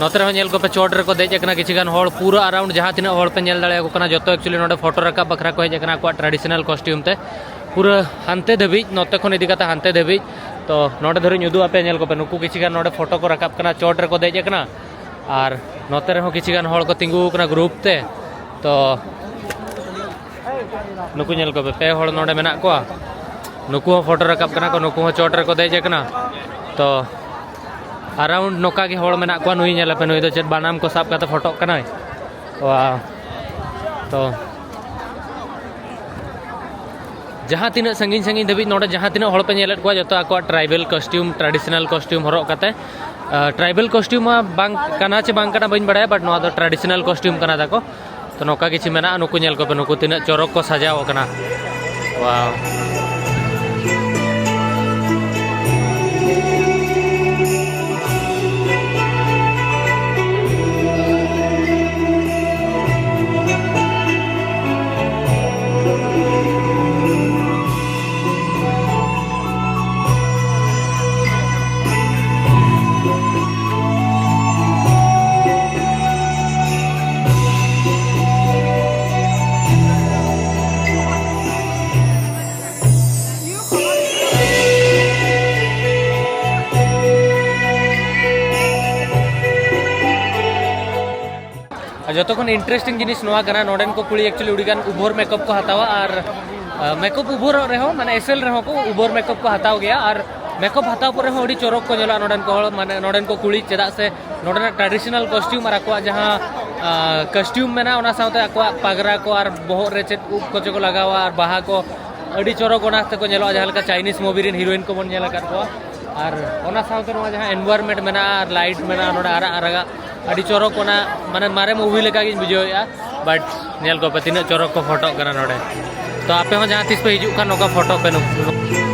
ᱱᱚᱛᱮ ᱨᱮᱦᱚᱸ ᱧᱮᱞ ᱠᱚᱯᱮ, ᱪᱚᱴ ᱨᱮᱠᱚ ᱫᱮᱡ ᱟᱠᱟᱱᱟ ᱠᱤᱪᱷᱩ ᱜᱟᱱ ᱦᱚᱲ᱾ ᱯᱩᱨᱟᱹ ᱟᱨᱟᱣᱩᱱᱰ ᱡᱟᱦᱟᱸ ᱛᱤᱱᱟᱹᱜ ᱦᱚᱲ ᱯᱮ ᱧᱮᱞ ᱫᱟᱲᱮᱭᱟᱠᱚ ᱠᱟᱱᱟ, ᱡᱚᱛᱚ ᱮᱠᱪᱩᱭᱮᱞᱤ ᱱᱚᱰᱮ ᱯᱷᱳᱴᱳ ᱨᱟᱠᱟᱵ ᱵᱟᱠᱷᱨᱟ ᱠᱚ ᱦᱮᱡ ᱟᱠᱟᱱᱟ ᱟᱠᱚᱣᱟᱜ ᱴᱨᱟᱰᱤᱥᱚᱱᱟᱞ ᱠᱚᱥᱴᱤᱭᱩᱢ ᱛᱮ᱾ ᱯᱩᱨᱟᱹ ᱦᱟᱱᱛᱮ ᱫᱷᱟᱹᱵᱤᱡ, ᱱᱚᱛᱮ ᱠᱷᱚᱱ ᱤᱫᱤ ᱠᱟᱛᱮ ᱦᱟᱱᱛᱮ ᱫᱷᱟᱹᱵᱤᱡ᱾ ᱛᱚ ᱱᱚᱰᱮ ᱫᱷᱟᱹᱨᱤᱡ ᱤᱧ ᱩᱫᱩᱜ ᱟᱯᱮᱭᱟ, ᱧᱮᱞ ᱠᱚᱯᱮ, ᱱᱩᱠᱩ ᱠᱤᱪᱷᱩ ᱜᱟᱱ ᱱᱚᱰᱮ ᱯᱷᱳᱴᱳ ᱠᱚ ᱨᱟᱠᱟᱵ ᱠᱟᱱᱟ, ᱪᱚᱴ ᱨᱮᱠᱚ ᱫᱮᱡ ᱟᱠᱟᱱᱟ᱾ ᱟᱨ ᱱᱚᱛᱮ ᱨᱮᱦᱚᱸ ᱠᱤᱪᱷᱩ ᱜᱟᱱ ᱦᱚᱲ ᱠᱚ ᱛᱤᱸᱜᱩ ᱟᱠᱟᱱᱟ ᱜᱨᱩᱯ ᱛᱮ᱾ ᱛᱚ ᱱᱩᱠᱩ ᱧᱮᱞ ᱠᱚᱯᱮ, ᱯᱮ ᱦᱚᱲ ᱱᱚᱰᱮ ᱢᱮᱱᱟᱜ ᱠᱚᱣᱟ᱾ ᱱᱩᱠᱩ ᱦᱚᱸ ᱯᱷᱳᱴᱳ ᱨᱟᱠᱟᱵ ᱠᱟᱱᱟ ᱠᱚ, ᱱᱩᱠᱩ ᱦᱚᱸ ᱪᱚᱴ ᱨᱮᱠᱚ ᱫᱮᱡ ᱟᱠᱟᱱᱟ᱾ ᱛᱚ ᱟᱨᱟᱣᱩᱱᱰ ᱱᱚᱝᱠᱟ ᱜᱮ ᱦᱚᱲ ᱢᱮᱱᱟᱜ ᱠᱚᱣᱟ᱾ ᱱᱩᱭ ᱧᱮᱞᱮᱯᱮ, ᱱᱩᱭ ᱫᱚ ᱪᱮᱫ ᱵᱟᱱᱟᱢ ᱠᱚ ᱥᱟᱵ ᱠᱟᱛᱮ ᱯᱷᱳᱴᱳᱜ ᱠᱟᱱᱟᱭ᱾ ᱣᱟ᱾ ᱛᱚ ᱡᱟᱦᱟᱸ ᱛᱤᱱᱟᱹᱜ ᱥᱟᱺᱜᱤᱧ ᱥᱟᱺᱜᱤᱧ ᱫᱷᱟᱹᱵᱤᱡ ᱱᱚᱰᱮ ᱡᱟᱦᱟᱸ ᱛᱤᱱᱟᱹᱜ ᱦᱚᱲ ᱯᱮ ᱧᱮᱞᱮᱫ ᱠᱚᱣᱟ, ᱡᱚᱛᱚ ᱟᱠᱚᱣᱟᱜ ᱴᱨᱟᱭᱵᱮᱞ ᱠᱚᱥᱴᱤᱭᱩᱢ, ᱴᱨᱟᱰᱤᱥᱚᱱᱟᱞ ᱠᱚᱥᱴᱤᱭᱩᱢ ᱦᱚᱨᱚᱜ ᱠᱟᱛᱮ᱾ ᱴᱨᱟᱭᱵᱮᱞ ᱠᱚᱥᱴᱤᱭᱩᱢ ᱢᱟ ᱵᱟᱝ ᱠᱟᱱᱟ ᱪᱮ ᱵᱟᱝ ᱠᱟᱱᱟ ᱵᱟᱹᱧ ᱵᱟᱲᱟᱭᱟ, ᱵᱟᱴ ᱱᱚᱣᱟ ᱫᱚ ᱴᱨᱟᱰᱤᱥᱚᱱᱟᱞ ᱠᱚᱥᱴᱤᱭᱩᱢ ᱠᱟᱱᱟ ᱛᱟᱠᱚ᱾ ᱛᱚ ᱱᱚᱝᱠᱟ ᱠᱤᱪᱷᱩ ᱢᱮᱱᱟᱜᱼᱟ᱾ ᱱᱩᱠᱩ ᱧᱮᱞ ᱠᱚᱯᱮ, ᱱᱩᱠᱩ ᱛᱤᱱᱟᱹᱜ ᱪᱚᱨᱚᱠ ᱠᱚ ᱥᱟᱡᱟᱣ ᱟᱠᱟᱱᱟ᱾ ᱣᱟᱣ᱾ ᱟᱨ ᱡᱚᱛᱚ ᱠᱷᱚᱱ ᱤᱱᱴᱟᱨᱮᱥᱴᱤᱝ ᱡᱤᱱᱤᱥ ᱱᱚᱣᱟ ᱠᱟᱱᱟ, ᱱᱚᱰᱮᱱ ᱠᱚ ᱠᱩᱲᱤ ᱮᱠᱪᱩᱭᱮᱞᱤ ᱟᱹᱰᱤᱜᱟᱱ ᱩᱵᱷᱚᱨ ᱢᱮᱠᱟᱯ ᱠᱚ ᱦᱟᱛᱟᱣᱟ᱾ ᱟᱨ ᱢᱮᱠᱟᱯ ᱩᱵᱷᱚᱨᱚᱜ ᱨᱮᱦᱚᱸ, ᱢᱟᱱᱮ ᱮᱥᱮᱞ ᱨᱮᱦᱚᱸ ᱠᱚ ᱩᱵᱷᱚᱨ ᱢᱮᱠᱟᱯ ᱠᱚ ᱦᱟᱛᱟᱣ ᱜᱮᱭᱟ᱾ ᱟᱨ ᱢᱮᱠᱟᱯ ᱦᱟᱛᱟᱣ ᱯᱚᱨᱮ ᱦᱚᱸ ᱟᱹᱰᱤ ᱪᱚᱨᱚᱠ ᱠᱚ ᱧᱮᱞᱚᱜᱼᱟ ᱱᱚᱰᱮᱱ ᱠᱚ ᱦᱚᱲ, ᱢᱟᱱᱮ ᱱᱚᱰᱮᱱ ᱠᱚ ᱠᱩᱲᱤ, ᱪᱮᱫᱟᱜ ᱥᱮ ᱱᱚᱰᱮᱱᱟᱜ ᱴᱨᱟᱰᱤᱥᱚᱱᱟᱞ ᱠᱚᱥᱴᱤᱭᱩᱢ ᱟᱨ ᱟᱠᱚᱣᱟᱜ ᱡᱟᱦᱟᱸ ᱠᱚᱥᱴᱤᱭᱩᱢ ᱢᱮᱱᱟᱜᱼᱟ, ᱚᱱᱟ ᱥᱟᱶᱛᱮ ᱟᱠᱚᱣᱟᱜ ᱯᱟᱜᱽᱨᱟ ᱠᱚ ᱟᱨ ᱵᱚᱦᱚᱜ ᱨᱮ ᱪᱮᱫ ᱩᱵ ᱠᱚᱪᱚ ᱠᱚ ᱞᱟᱜᱟᱣᱟ ᱟᱨ ᱵᱟᱦᱟ ᱠᱚ, ᱟᱹᱰᱤ ᱪᱚᱨᱚᱠ ᱚᱱᱟ ᱛᱮᱠᱚ ᱧᱮᱞᱚᱜᱼᱟ, ᱡᱟᱦᱟᱸ ᱞᱮᱠᱟ ᱪᱟᱭᱱᱤᱡᱽ ᱢᱩᱵᱷᱤ ᱨᱮᱱ ᱦᱤᱨᱳᱭᱤᱱ ᱠᱚᱵᱚᱱ ᱧᱮᱞ ᱟᱠᱟᱫ ᱠᱚᱣᱟ᱾ ᱟᱨ ᱚᱱᱟ ᱥᱟᱶᱛᱮ ᱱᱚᱣᱟ ᱡᱟᱦᱟᱸ ᱮᱱᱵᱷᱟᱭᱨᱚᱱᱢᱮᱱᱴ ᱢᱮᱱᱟᱜᱼᱟ ᱟᱨ ᱞᱟᱭᱤᱴ ᱢᱮᱱᱟᱜᱼᱟ ᱱᱚᱰᱮ ᱟᱨᱟᱜ ᱟᱨᱟᱜᱟᱜ, ᱟᱹᱰᱤ ᱪᱚᱨᱚᱠ, ᱚᱱᱟ ᱢᱟᱱᱮ ᱢᱟᱨᱮ ᱢᱩᱵᱷᱤ ᱞᱮᱠᱟᱜᱤᱧ ᱵᱩᱡᱷᱟᱹᱣᱮᱫᱼᱟ᱾ ᱵᱟᱴ ᱧᱮᱞ ᱠᱚᱯᱮ ᱛᱤᱱᱟᱹᱜ ᱪᱚᱨᱚᱠ ᱠᱚ ᱯᱷᱳᱴᱳᱜ ᱠᱟᱱᱟ ᱱᱚᱰᱮ᱾ ᱛᱚ ᱟᱯᱮ ᱦᱚᱸ ᱡᱟᱦᱟᱸ ᱛᱤᱥ ᱯᱮ ᱦᱤᱡᱩᱜ ᱠᱷᱟᱱ ᱱᱚᱝᱠᱟ ᱯᱷᱳᱴᱳᱜ ᱯᱮ ᱱᱩᱠᱩ᱾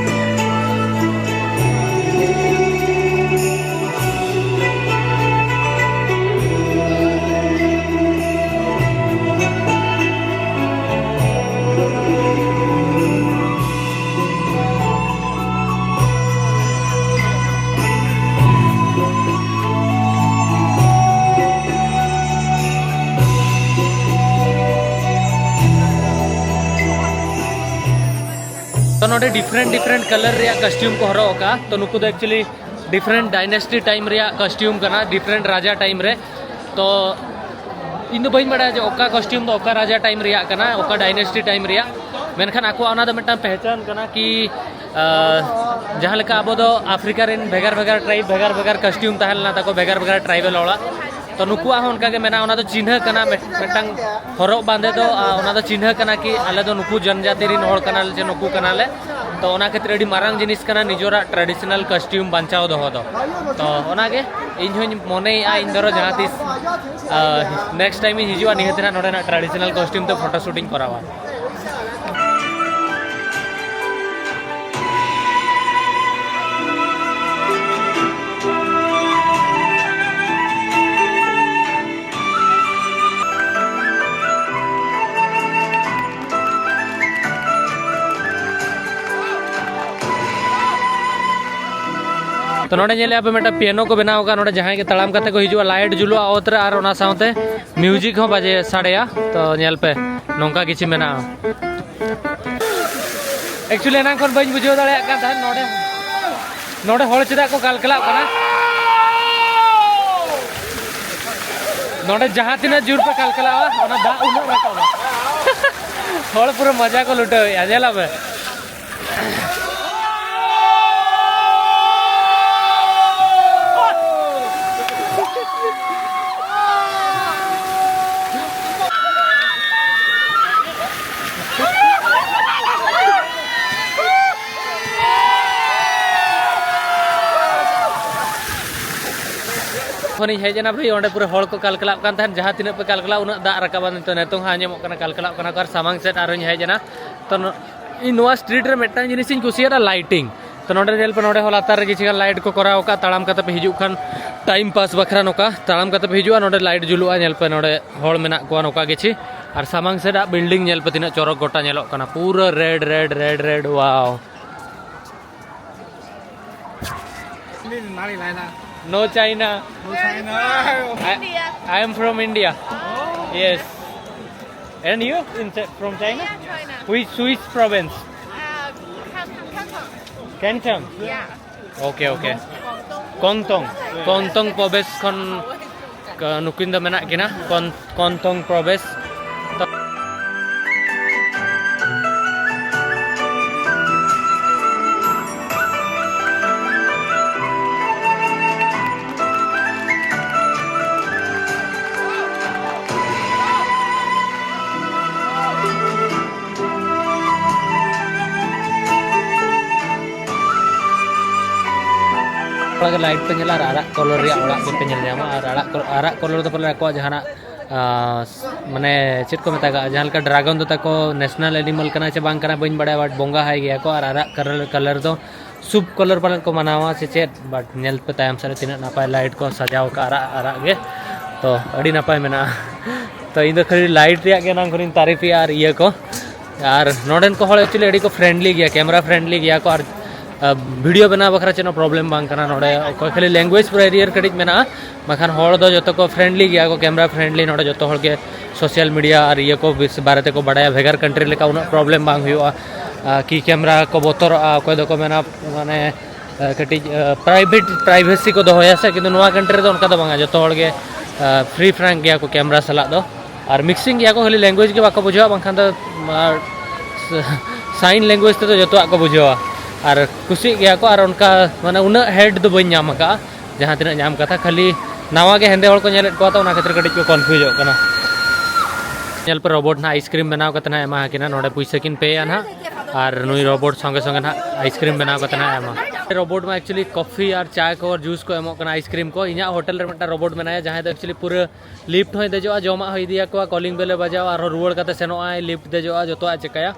ᱱᱚᱰᱮ different different colour ᱨᱮᱭᱟᱜ costume ᱠᱚ ᱦᱚᱨᱚᱜ ᱟᱠᱟᱫᱼᱟ᱾ ᱛᱚ ᱱᱩᱠᱩ ᱫᱚ actually different dynasty time ᱨᱮᱭᱟᱜ costume ᱠᱟᱱᱟ, different ᱨᱟᱡᱟ time ᱨᱮ᱾ ᱛᱚ ᱤᱧ ᱫᱚ ᱵᱟᱹᱧ ᱵᱟᱲᱟᱭᱟ ᱡᱮ ᱚᱠᱟ costume ᱫᱚ ᱚᱠᱟ ᱨᱟᱡᱟ time ᱨᱮᱭᱟᱜ ᱠᱟᱱᱟ, ᱚᱠᱟ dynasty time ᱨᱮᱭᱟᱜ, ᱢᱮᱱᱠᱷᱟᱱ ᱟᱠᱚᱣᱟᱜ ᱚᱱᱟ ᱫᱚ ᱢᱤᱫᱴᱟᱝ ᱯᱮᱦᱪᱟᱱ ᱠᱟᱱᱟ ᱠᱤ ᱟᱸ, ᱡᱟᱦᱟᱸ ᱞᱮᱠᱟ ᱟᱵᱚ ᱫᱚ ᱟᱯᱷᱨᱤᱠᱟ ᱨᱮᱱ ᱵᱷᱮᱜᱟᱨ ᱵᱷᱮᱜᱟᱨ tribe ᱵᱷᱮᱜᱟᱨ ᱵᱷᱮᱜᱟᱨ costume ᱛᱟᱦᱮᱸ ᱞᱮᱱᱟ ᱛᱟᱠᱚ, ᱵᱷᱮᱜᱟᱨ ᱵᱷᱮᱜᱟᱨ tribal ᱦᱚᱲᱟᱜ᱾ ᱛᱚ ᱱᱩᱠᱩᱣᱟᱜ ᱦᱚᱸ ᱚᱱᱠᱟ ᱜᱮ ᱢᱮᱱᱟᱜᱼᱟ, ᱚᱱᱟ ᱫᱚ ᱪᱤᱱᱦᱟᱹ ᱠᱟᱱᱟ, ᱢᱤᱫ- ᱢᱤᱫᱴᱟᱝ ᱦᱚᱨᱚᱜ ᱵᱟᱸᱫᱮ ᱫᱚ, ᱟᱸ, ᱚᱱᱟ ᱫᱚ ᱪᱤᱱᱦᱟᱹ ᱠᱟᱱᱟ ᱠᱤ ᱟᱞᱮ ᱫᱚ ᱱᱩᱠᱩ ᱡᱚᱱᱡᱟᱛᱤ ᱨᱮᱱ ᱦᱚᱲ ᱠᱟᱱᱟᱞᱮ ᱥᱮ ᱱᱩᱠᱩ ᱠᱟᱱᱟᱞᱮ᱾ ᱛᱚ ᱚᱱᱟ ᱠᱷᱟᱹᱛᱤᱨ ᱟᱹᱰᱤ ᱢᱟᱨᱟᱝ ᱡᱤᱱᱤᱥ ᱠᱟᱱᱟ ᱱᱤᱡᱮᱨᱟᱜ traditional costume ᱵᱟᱧᱪᱟᱣ ᱫᱚᱦᱚ ᱫᱚ᱾ ᱛᱚ ᱚᱱᱟᱜᱮ ᱤᱧ ᱦᱚᱸᱧ ᱢᱚᱱᱮᱭᱮᱫᱼᱟ, ᱤᱧ ᱫᱷᱚᱨᱚ ᱡᱟᱦᱟᱸ ᱛᱤᱥ, ᱟᱸ, next time ᱤᱧ ᱦᱤᱡᱩᱜᱼᱟ, ᱱᱤᱦᱟᱹᱛ ᱱᱟᱜ ᱱᱚᱰᱮᱱᱟᱜ traditional costume ᱛᱮ photo shoot ᱤᱧ ᱠᱚᱨᱟᱣᱟ᱾ ᱛᱚ ᱱᱚᱰᱮ ᱧᱮᱞᱮᱫᱼᱟ ᱯᱮ ᱢᱤᱫᱴᱟᱝ piano ᱠᱚ ᱵᱮᱱᱟᱣ ᱟᱠᱟᱫ, ᱱᱚᱰᱮ ᱡᱟᱦᱟᱸᱭ ᱜᱮ ᱛᱟᱲᱟᱢ ᱠᱟᱛᱮ ᱠᱚ ᱦᱤᱡᱩᱜᱼᱟ, light ᱡᱩᱞᱩᱜᱼᱟ ᱚᱛ ᱨᱮ, ᱟᱨ ᱚᱱᱟ ᱥᱟᱶᱛᱮ music ᱦᱚᱸ ᱵᱟᱡᱮ ᱥᱟᱰᱮᱭᱟ᱾ ᱛᱚ ᱧᱮᱞ ᱯᱮ, ᱱᱚᱝᱠᱟ ᱠᱤᱪᱷᱩ ᱢᱮᱱᱟᱜᱼᱟ᱾ Actually ᱮᱱᱟᱝ ᱠᱷᱚᱱ ᱵᱟᱹᱧ ᱵᱩᱡᱷᱟᱹᱣ ᱫᱟᱲᱮᱭᱟᱜ ᱠᱟᱱ ᱛᱟᱦᱮᱸᱫ ᱱᱚᱰᱮ, ᱱᱚᱰᱮ ᱦᱚᱲ ᱪᱮᱫᱟᱜ ᱠᱚ ᱠᱟᱞᱠᱟᱞᱟᱜ ᱠᱟᱱᱟ᱾ ᱱᱚᱰᱮ ᱡᱟᱦᱟᱸ ᱛᱤᱱᱟᱹᱜ ᱡᱳᱨ ᱯᱮ ᱠᱟᱞᱠᱟᱞᱟᱜᱼᱟ, ᱚᱱᱟ ᱫᱟᱜ ᱩᱱᱟᱹᱜ ᱨᱟᱠᱟᱵᱟ᱾ ᱦᱚᱲ ᱯᱩᱨᱟᱹ ᱢᱚᱡᱟ ᱠᱚ ᱞᱩᱴᱟᱹᱣᱮᱫᱼᱟ, ᱧᱮᱞ ᱟᱯᱮ᱾ ᱠᱷᱚᱱᱤᱧ ᱦᱮᱡ ᱮᱱᱟ ᱵᱷᱟᱹᱭ, ᱚᱸᱰᱮ ᱯᱩᱨᱟᱹ ᱦᱚᱲ ᱠᱚ ᱠᱟᱞᱠᱟᱞᱟᱜ ᱠᱟᱱ ᱛᱟᱦᱮᱸᱫ, ᱡᱟᱦᱟᱸ ᱛᱤᱱᱟᱹᱜ ᱯᱮ ᱠᱟᱞᱠᱟᱞᱟᱜ ᱩᱱᱟᱹᱜ ᱫᱟᱜ ᱨᱟᱠᱟᱵᱟ᱾ ᱱᱤᱛᱚᱜ, ᱱᱤᱛᱚᱝ ᱦᱚᱸ ᱟᱸᱡᱚᱢᱚᱜ ᱠᱟᱱᱟ ᱠᱟᱞᱠᱟᱞᱟᱜ ᱠᱟᱱᱟ ᱠᱚ᱾ ᱟᱨ ᱥᱟᱢᱟᱝ ᱥᱮᱫ ᱟᱨᱦᱚᱸᱧ ᱦᱮᱡ ᱮᱱᱟ᱾ ᱛᱚ ᱱᱚ-, ᱤᱧ ᱱᱚᱣᱟ street ᱨᱮ ᱢᱤᱫᱴᱟᱝ ᱡᱤᱱᱤᱥᱤᱧ ᱠᱩᱥᱤᱭᱟᱜᱼᱟ, lighting᱾ ᱛᱚ ᱱᱚᱸᱰᱮ ᱧᱮᱞ ᱯᱮ, ᱱᱚᱸᱰᱮ ᱦᱚᱸ ᱞᱟᱛᱟᱨ ᱨᱮ ᱠᱤᱪᱷᱩ ᱜᱟᱱ light ᱠᱚ ᱠᱚᱨᱟᱣ ᱟᱠᱟᱫᱼᱟ, ᱛᱟᱲᱟᱢ ᱠᱟᱛᱮ ᱯᱮ ᱦᱤᱡᱩᱜ ᱠᱷᱟᱱ time pass ᱵᱟᱠᱷᱨᱟ ᱱᱚᱝᱠᱟ ᱛᱟᱲᱟᱢ ᱠᱟᱛᱮ ᱯᱮ ᱦᱤᱡᱩᱜᱼᱟ, ᱱᱚᱸᱰᱮ light ᱡᱩᱞᱩᱜᱼᱟ᱾ ᱧᱮᱞ ᱯᱮ, ᱱᱚᱸᱰᱮ ᱦᱚᱲ ᱢᱮᱱᱟᱜ ᱠᱚᱣᱟ ᱱᱚᱝᱠᱟ ᱠᱤᱪᱷᱤ᱾ ᱟᱨ ᱥᱟᱢᱟᱝ ᱥᱮᱫᱟᱜ building ᱧᱮᱞ ᱯᱮ, ᱛᱤᱱᱟᱹᱜ ᱪᱚᱨᱚᱠ ᱜᱚᱴᱟ ᱧᱮᱞᱚᱜ ᱠᱟᱱᱟ, ᱯᱩᱨᱟᱹ red, red, red, red, wow᱾ No China. No China. I, India. I am from India. Oh. Yes. And you? In Ch-, from China? Yeah, China. Which, which province? Uh, Ten term? Okay, okay. Kongtong. Kongtong province ᱠᱷᱚᱱ ᱠᱚ, ᱱᱩᱠᱤᱱ ᱫᱚ ᱢᱮᱱᱟᱜ ᱠᱤᱱᱟ, ᱠᱚᱱ-, ᱠᱚᱱᱛᱚᱝ ᱯᱨᱚᱵᱮᱥ᱾ ᱛᱚ, ᱚᱲᱟᱜ ᱜᱮ ᱞᱟᱭᱤᱴ ᱯᱮ ᱧᱮᱞᱟ ᱟᱨ ᱟᱨᱟᱜ ᱠᱚᱞᱚᱨ ᱨᱮᱭᱟᱜ ᱚᱲᱟᱜ ᱜᱮᱯᱮ ᱧᱮᱞ ᱧᱟᱢᱟ᱾ ᱟᱨ ᱟᱨᱟᱜ ᱠᱚ-, ᱟᱨᱟᱜ ᱠᱚᱞᱚᱨ ᱫᱚ ᱯᱟᱞᱮ ᱟᱠᱚᱣᱟᱜ ᱡᱟᱦᱟᱱᱟᱜ, ᱟᱸ, ᱢᱟᱱᱮ ᱪᱮᱫ ᱠᱚ ᱢᱮᱛᱟᱜᱟᱜᱼᱟ, ᱡᱟᱦᱟᱸ ᱞᱮᱠᱟ ᱰᱨᱟᱜᱚᱱ ᱫᱚ ᱛᱟᱠᱚ ᱱᱮᱥᱱᱟᱞ ᱮᱱᱤᱢᱟᱞ ᱠᱟᱱᱟ ᱪᱮ ᱵᱟᱝ ᱠᱟᱱᱟ ᱵᱟᱹᱧ ᱵᱟᱲᱟᱭᱟ, but ᱵᱚᱸᱜᱟ ᱟᱭ ᱜᱮᱭᱟ ᱠᱚ᱾ ᱟᱨ ᱟᱨᱟᱜ ᱠᱟᱞᱚᱨ, ᱠᱟᱞᱚᱨ ᱫᱚ ᱥᱩᱵᱷ ᱠᱟᱞᱚᱨ ᱯᱟᱞᱮᱱ ᱠᱚ ᱢᱟᱱᱟᱣᱟ ᱥᱮ ᱪᱮᱫ, but ᱧᱮᱞ ᱯᱮ ᱛᱟᱭᱚᱢ ᱥᱮᱫ ᱨᱮ ᱛᱤᱱᱟᱹᱜ ᱱᱟᱯᱟᱭ ᱞᱟᱭᱤᱴ ᱠᱚ ᱥᱟᱡᱟᱣ ᱠᱟᱜᱼᱟ ᱟᱨᱟᱜ ᱟᱨᱟᱜ ᱜᱮ᱾ ᱛᱚ, ᱟᱹᱰᱤ ᱱᱟᱯᱟᱭ ᱢᱮᱱᱟᱜᱼᱟ᱾ ᱛᱚ, ᱤᱧ ᱫᱚ ᱠᱷᱟᱹᱞᱤ ᱞᱟᱭᱤᱴ ᱨᱮᱭᱟᱜ ᱜᱮ ᱮᱱᱟᱝ ᱠᱷᱚᱱᱤᱧ ᱛᱟᱹᱨᱤᱯᱷᱮᱜᱼᱟ ᱟᱨ ᱤᱭᱟᱹ ᱠᱚ᱾ ᱟᱨ ᱱᱚᱰᱮᱱ ᱠᱚ ᱦᱚᱲ actually ᱟᱹᱰᱤ ᱠᱚ friendly ᱜᱮᱭᱟ, camera friendly ᱜᱮᱭᱟ ᱠᱚ᱾ ᱟᱨ, ᱟ, video ᱵᱮᱱᱟᱣ ᱵᱟᱠᱷᱨᱟ ᱪᱮᱫ ᱦᱚᱸ problem ᱵᱟᱝ ᱠᱟᱱᱟ ᱱᱚᱰᱮ᱾ ᱚᱠᱚᱭ ᱠᱷᱟᱹᱞᱤ language barrier ᱠᱟᱹᱴᱤᱡ ᱢᱮᱱᱟᱜᱼᱟ, ᱵᱟᱠᱷᱟᱱ ᱦᱚᱲ ᱫᱚ ᱡᱚᱛᱚ ᱠᱚ friendly ᱜᱮᱭᱟ ᱠᱚ, camera friendly᱾ ᱱᱚᱰᱮ ᱡᱚᱛᱚ ᱦᱚᱲ ᱜᱮ social media ᱟᱨ ᱤᱭᱟᱹ ᱠᱚ ᱵᱤᱥ-, ᱵᱟᱨᱮ ᱛᱮᱠᱚ ᱵᱟᱰᱟᱭᱟ᱾ ᱵᱷᱮᱜᱟᱨ country ᱞᱮᱠᱟ ᱩᱱᱟᱹᱜ problem ᱵᱟᱝ ᱦᱩᱭᱩᱜᱼᱟ, ᱟ, ᱠᱤ camera ᱠᱚ ᱵᱚᱛᱚᱨᱚᱜᱼᱟ, ᱚᱠᱚᱭ ᱫᱚᱠᱚ ᱢᱮᱱᱟ, ᱢᱟᱱᱮ, ᱟ, ᱠᱟᱹᱴᱤᱡ, ᱟ, private privacy ᱠᱚ ᱫᱚᱦᱚᱭᱟ ᱥᱮ, ᱠᱤᱱᱛᱩ ᱱᱚᱣᱟ country ᱨᱮᱫᱚ ᱚᱱᱠᱟ ᱫᱚ ᱵᱟᱝᱟ᱾ ᱡᱚᱛᱚ ᱦᱚᱲ ᱜᱮ, ᱟ, free frank ᱜᱮᱭᱟ ᱠᱚ camera ᱥᱟᱞᱟᱜ ᱫᱚ᱾ ᱟᱨ mixing ᱜᱮᱭᱟ ᱠᱚ, ᱠᱷᱟᱹᱞᱤ language ᱜᱮ ᱵᱟᱠᱚ ᱵᱩᱡᱷᱟᱹᱣᱟ, ᱵᱟᱝᱠᱷᱟᱱ ᱫᱚ, ᱟᱨ, sign language ᱛᱮᱫᱚ ᱡᱚᱛᱚᱣᱟᱜ ᱠᱚ ᱵᱩᱡᱷᱟᱹᱣᱟ᱾ ᱟᱨ ᱠᱩᱥᱤᱜ ᱜᱮᱭᱟ ᱠᱚ, ᱟᱨ ᱚᱱᱠᱟ, ᱢᱟᱱᱮ, ᱩᱱᱟᱹᱜ hate ᱫᱚ ᱵᱟᱹᱧ ᱧᱟᱢ ᱟᱠᱟᱫᱼᱟ᱾ ᱡᱟᱦᱟᱸ ᱛᱤᱱᱟᱹᱜ ᱧᱟᱢ ᱠᱟᱛᱷᱟ, ᱠᱷᱟᱹᱞᱤ ᱱᱟᱣᱟ ᱜᱮ ᱦᱮᱸᱫᱮ ᱦᱚᱲ ᱠᱚ ᱧᱮᱞᱮᱫ ᱠᱚᱣᱟ, ᱛᱚ ᱚᱱᱟ ᱠᱷᱟᱹᱛᱤᱨ ᱠᱟᱹᱴᱤᱡ ᱠᱚ confuseᱚᱜ ᱠᱟᱱᱟ᱾ ᱧᱮᱞ ᱯᱮ, robot ᱱᱟᱦᱟᱜ ice cream ᱵᱮᱱᱟᱣ ᱠᱟᱛᱮ ᱱᱟᱦᱟᱜ ᱮᱢᱟ ᱟᱹᱠᱤᱱᱟ᱾ ᱱᱚᱰᱮ ᱯᱩᱭᱥᱟᱹ ᱠᱤᱱ payᱟ ᱱᱟᱦᱟᱜ, ᱟᱨ ᱱᱩᱭ robot ᱥᱚᱸᱜᱮ ᱥᱚᱸᱜᱮ ᱱᱟᱦᱟᱜ ice cream ᱵᱮᱱᱟᱣ ᱠᱟᱛᱮ ᱱᱟᱦᱟᱜ ᱮᱢᱟ᱾ Robot ᱢᱟ actually coffee ᱟᱨ ᱪᱟ ᱠᱚ, juice ᱠᱚ ᱮᱢᱚᱜ ᱠᱟᱱᱟ, ice cream ᱠᱚ᱾ ᱤᱧᱟᱹᱜ hotel ᱨᱮ ᱢᱤᱫᱴᱟᱝ robot ᱢᱮᱱᱟᱭᱟ, ᱡᱟᱦᱟᱸᱭ ᱫᱚ actually ᱯᱩᱨᱟᱹ lift ᱦᱚᱸᱭ ᱫᱮᱡᱚᱜᱼᱟ, ᱡᱚᱢᱟᱜ ᱦᱚᱸᱭ ᱤᱫᱤᱭᱟᱠᱚᱣᱟ, calling bell ᱮ ᱵᱟᱡᱟᱣᱟ, ᱟᱨᱦᱚᱸ ᱨᱩᱣᱟᱹᱲ ᱠᱟᱛᱮ ᱥᱮᱱᱚᱜᱼᱟᱭ, lift ᱫᱮᱡᱚᱜᱼᱟ, ᱡᱚᱛᱚᱣᱟᱜ ᱮ ᱪᱮᱠᱟᱭᱟ᱾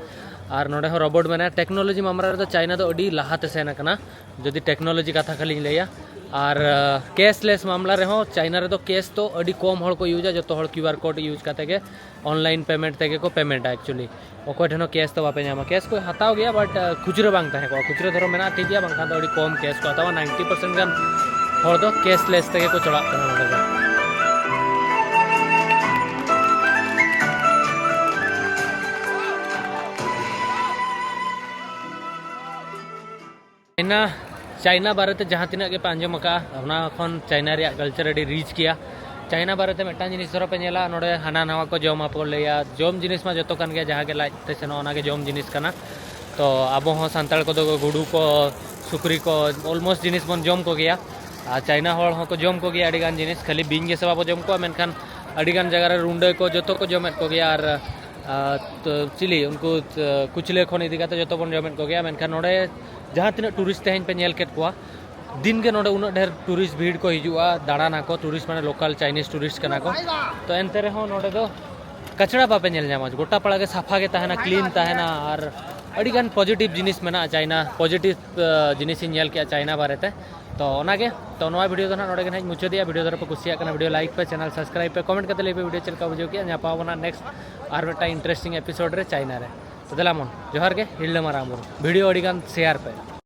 ᱟᱨ ᱱᱚᱰᱮ ᱦᱚᱸ robot ᱢᱮᱱᱟᱭᱟ᱾ Technology ᱢᱟᱢᱞᱟ ᱨᱮᱫᱚ ᱪᱟᱭᱱᱟ ᱫᱚ ᱟᱹᱰᱤ ᱞᱟᱦᱟᱛᱮ ᱥᱮᱱ ᱟᱠᱟᱱᱟ, ᱡᱩᱫᱤ technology ᱠᱟᱛᱷᱟ ᱠᱷᱟᱹᱞᱤᱧ ᱞᱟᱹᱭᱟ᱾ ᱟᱨ, ᱟ, cashless ᱢᱟᱢᱞᱟ ᱨᱮᱦᱚᱸ ᱪᱟᱭᱱᱟ ᱨᱮᱫᱚ cash ᱫᱚ ᱟᱹᱰᱤ ᱠᱚᱢ ᱦᱚᱲ ᱠᱚ ᱤᱭᱩᱡᱟ, ᱡᱚᱛᱚ ᱦᱚᱲ QR code use ᱠᱟᱛᱮ ᱜᱮ, online payment ᱛᱮᱜᱮ ᱠᱚ paymentᱟ actually᱾ ᱚᱠᱚᱭ ᱴᱷᱮᱱ ᱦᱚᱸ cash ᱫᱚ ᱵᱟᱯᱮ ᱧᱟᱢᱟ᱾ Cash ᱠᱚ ᱦᱟᱛᱟᱣ ᱜᱮᱭᱟ, but, ᱟ, ᱠᱷᱩᱪᱨᱟᱹ ᱵᱟᱝ ᱛᱟᱦᱮᱸ ᱠᱚᱜᱼᱟ᱾ ᱠᱷᱩᱪᱨᱟᱹ ᱫᱷᱚᱨᱚ ᱢᱮᱱᱟᱜᱼᱟ, ᱴᱷᱤᱠ ᱜᱮᱭᱟ, ᱵᱟᱝᱠᱷᱟᱱ ᱫᱚ ᱟᱹᱰᱤ ᱠᱚᱢ cash ᱠᱚ ᱦᱟᱛᱟᱣᱟ᱾ Ninety percent ᱜᱟᱱ ᱦᱚᱲ ᱫᱚ cashless ᱛᱮᱜᱮ ᱠᱚ ᱪᱟᱞᱟᱜ ᱠᱟᱱᱟ ᱱᱚᱰᱮ ᱫᱚ᱾ ᱪᱟᱭᱱᱟ, ᱪᱟᱭᱱᱟ ᱵᱟᱨᱮᱛᱮ ᱡᱟᱦᱟᱸ ᱛᱤᱱᱟᱹᱜ ᱜᱮᱯᱮ ᱟᱸᱡᱚᱢ ᱟᱠᱟᱫᱼᱟ, ᱚᱱᱟ ᱠᱷᱚᱱ ᱪᱟᱭᱱᱟ ᱨᱮᱭᱟᱜ ᱠᱟᱞᱪᱟᱨ ᱟᱹᱰᱤ ᱨᱤᱪ ᱜᱮᱭᱟ᱾ ᱪᱟᱭᱱᱟ ᱵᱟᱨᱮᱛᱮ ᱢᱤᱫᱴᱟᱝ ᱡᱤᱱᱤᱥ ᱫᱷᱚᱨᱚ ᱯᱮ ᱧᱮᱞᱟ, ᱱᱚᱰᱮ ᱦᱟᱱᱟ ᱱᱟᱣᱟ ᱠᱚ ᱡᱚᱢᱟ ᱠᱚ ᱞᱟᱹᱭᱟ, ᱡᱚᱢ ᱡᱤᱱᱤᱥ ᱢᱟ ᱡᱚᱛᱚ ᱠᱟᱱ ᱜᱮᱭᱟ, ᱡᱟᱦᱟᱸ ᱜᱮ ᱞᱟᱡ ᱛᱮ ᱥᱮᱱᱚᱜᱼᱟ ᱚᱱᱟ ᱜᱮ ᱡᱚᱢ ᱡᱤᱱᱤᱥ ᱠᱟᱱᱟ᱾ ᱛᱚ ᱟᱵᱚ ᱦᱚᱸ ᱥᱟᱱᱛᱟᱲ ᱠᱚᱫᱚ ᱜᱩᱰᱩ ᱠᱚ, ᱥᱩᱠᱨᱤ ᱠᱚ, ᱚᱞᱢᱳᱥᱴ ᱡᱤᱱᱤᱥ ᱵᱚᱱ ᱡᱚᱢ ᱠᱚᱜᱮᱭᱟ᱾ ᱟᱨ ᱪᱟᱭᱱᱟ ᱦᱚᱲ ᱦᱚᱸᱠᱚ ᱡᱚᱢ ᱠᱚᱜᱮᱭᱟ ᱟᱹᱰᱤ ᱜᱟᱱ ᱡᱤᱱᱤᱥ, ᱠᱷᱟᱹᱞᱤ ᱵᱤᱧ ᱜᱮᱥᱮ ᱵᱟᱵᱚ ᱡᱚᱢ ᱠᱚᱣᱟ, ᱢᱮᱱᱠᱷᱟᱱ ᱟᱹᱰᱤ ᱜᱟᱱ ᱡᱟᱭᱜᱟ ᱨᱮ ᱨᱩᱸᱰᱟᱹ ᱠᱚ ᱡᱚᱛᱚ ᱠᱚ ᱡᱚᱢᱮᱫ ᱠᱚᱜᱮᱭᱟ᱾ ᱟᱨ ᱟᱨ ᱛᱚ ᱪᱤᱞᱤ ᱩᱱᱠᱩ, ᱟᱸ, ᱠᱩᱪᱞᱟᱹ ᱠᱷᱚᱱ ᱤᱫᱤ ᱠᱟᱛᱮ ᱡᱚᱛᱚ ᱵᱚᱱ ᱡᱚᱢᱮᱫ ᱠᱚᱜᱮᱭᱟ, ᱢᱮᱱᱠᱷᱟᱱ ᱱᱚᱰᱮ ᱡᱟᱦᱟᱸ ᱛᱤᱱᱟᱹᱜ ᱴᱩᱨᱤᱥᱴ ᱛᱮᱦᱮᱧ ᱯᱮ ᱧᱮᱞ ᱠᱮᱫ ᱠᱚᱣᱟ, ᱫᱤᱱ ᱜᱮ ᱱᱚᱰᱮ ᱩᱱᱟᱹᱜ ᱰᱷᱮᱨ ᱴᱩᱨᱤᱥᱴ ᱵᱷᱤᱲ ᱠᱚ ᱦᱤᱡᱩᱜᱼᱟ, ᱫᱟᱬᱟᱱᱟᱠᱚ, ᱴᱩᱨᱤᱥᱴ ᱢᱟᱱᱮ ᱞᱳᱠᱟᱞ ᱪᱟᱭᱱᱤᱡᱽ ᱴᱩᱨᱤᱥᱴ ᱠᱟᱱᱟ ᱠᱚ᱾ ᱛᱚ ᱮᱱᱛᱮ ᱨᱮᱦᱚᱸ ᱱᱚᱰᱮ ᱫᱚ ᱠᱟᱪᱲᱟ ᱵᱟᱯᱮ ᱧᱮᱞ ᱧᱟᱢᱟ, ᱜᱚᱴᱟ ᱯᱟᱲᱟ ᱜᱮ ᱥᱟᱯᱷᱟ ᱜᱮ ᱛᱟᱦᱮᱱᱟ, ᱠᱞᱤᱱ ᱛᱟᱦᱮᱱᱟ, ᱟᱨ ᱟᱹᱰᱤ ᱜᱟᱱ ᱯᱚᱡᱤᱴᱤᱵᱷ ᱡᱤᱱᱤᱥ ᱢᱮᱱᱟᱜᱼᱟ ᱪᱟᱭᱱᱟ, ᱯᱚᱡᱤᱴᱤᱵᱷ ᱡᱤᱱᱤᱥᱤᱧ ᱧᱮᱞ ᱠᱮᱜᱼᱟ ᱪᱟᱭᱱᱟ ᱵᱟᱨᱮᱛᱮ᱾ ᱛᱚ ᱚᱱᱟᱜᱮ, ᱛᱚ ᱱᱚᱣᱟ ᱵᱷᱤᱰᱤᱭᱳ ᱫᱚ ᱱᱟᱦᱟᱜ ᱱᱚᱰᱮ ᱜᱮ ᱱᱟᱦᱟᱜ ᱤᱧ ᱢᱩᱪᱟᱹᱫᱮᱜᱼᱟ᱾ ᱵᱷᱤᱰᱤᱭᱳ ᱫᱷᱟᱨᱟ ᱯᱮ ᱠᱩᱥᱤᱭᱟᱜ ᱠᱟᱱᱟ, ᱵᱷᱤᱰᱤᱭᱳ ᱞᱟᱭᱤᱠ ᱯᱮ, ᱪᱮᱱᱮᱞ ᱥᱟᱵᱥᱠᱨᱟᱭᱤᱵ ᱯᱮ, ᱠᱚᱢᱮᱱᱴ ᱠᱟᱛᱮ ᱞᱟᱹᱭ ᱯᱮ ᱵᱷᱤᱰᱤᱭᱳ ᱪᱮᱫ ᱞᱮᱠᱟ ᱵᱩᱡᱷᱟᱹᱣ ᱠᱮᱜᱼᱟ᱾ ᱧᱟᱯᱟᱢ ᱟᱵᱚᱱ ᱱᱟᱦᱟᱜ ᱱᱮᱠᱥᱴ ᱟᱨ ᱢᱤᱫᱴᱟᱝ ᱤᱱᱴᱟᱨᱮᱥᱴᱤᱝ ᱮᱯᱤᱥᱳᱰ ᱨᱮ ᱪᱟᱭᱱᱟ ᱨᱮ᱾ ᱛᱚ ᱫᱮᱞᱟ ᱢᱚᱱ, ᱡᱚᱦᱟᱨ ᱜᱮ, ᱦᱤᱨᱞᱟᱹ ᱢᱟᱨᱟᱝ ᱵᱩᱨᱩ᱾ ᱵᱷᱤᱰᱤᱭᱳ ᱟᱹᱰᱤ ᱜᱟᱱ ᱥᱮᱭᱟᱨ ᱯᱮ᱾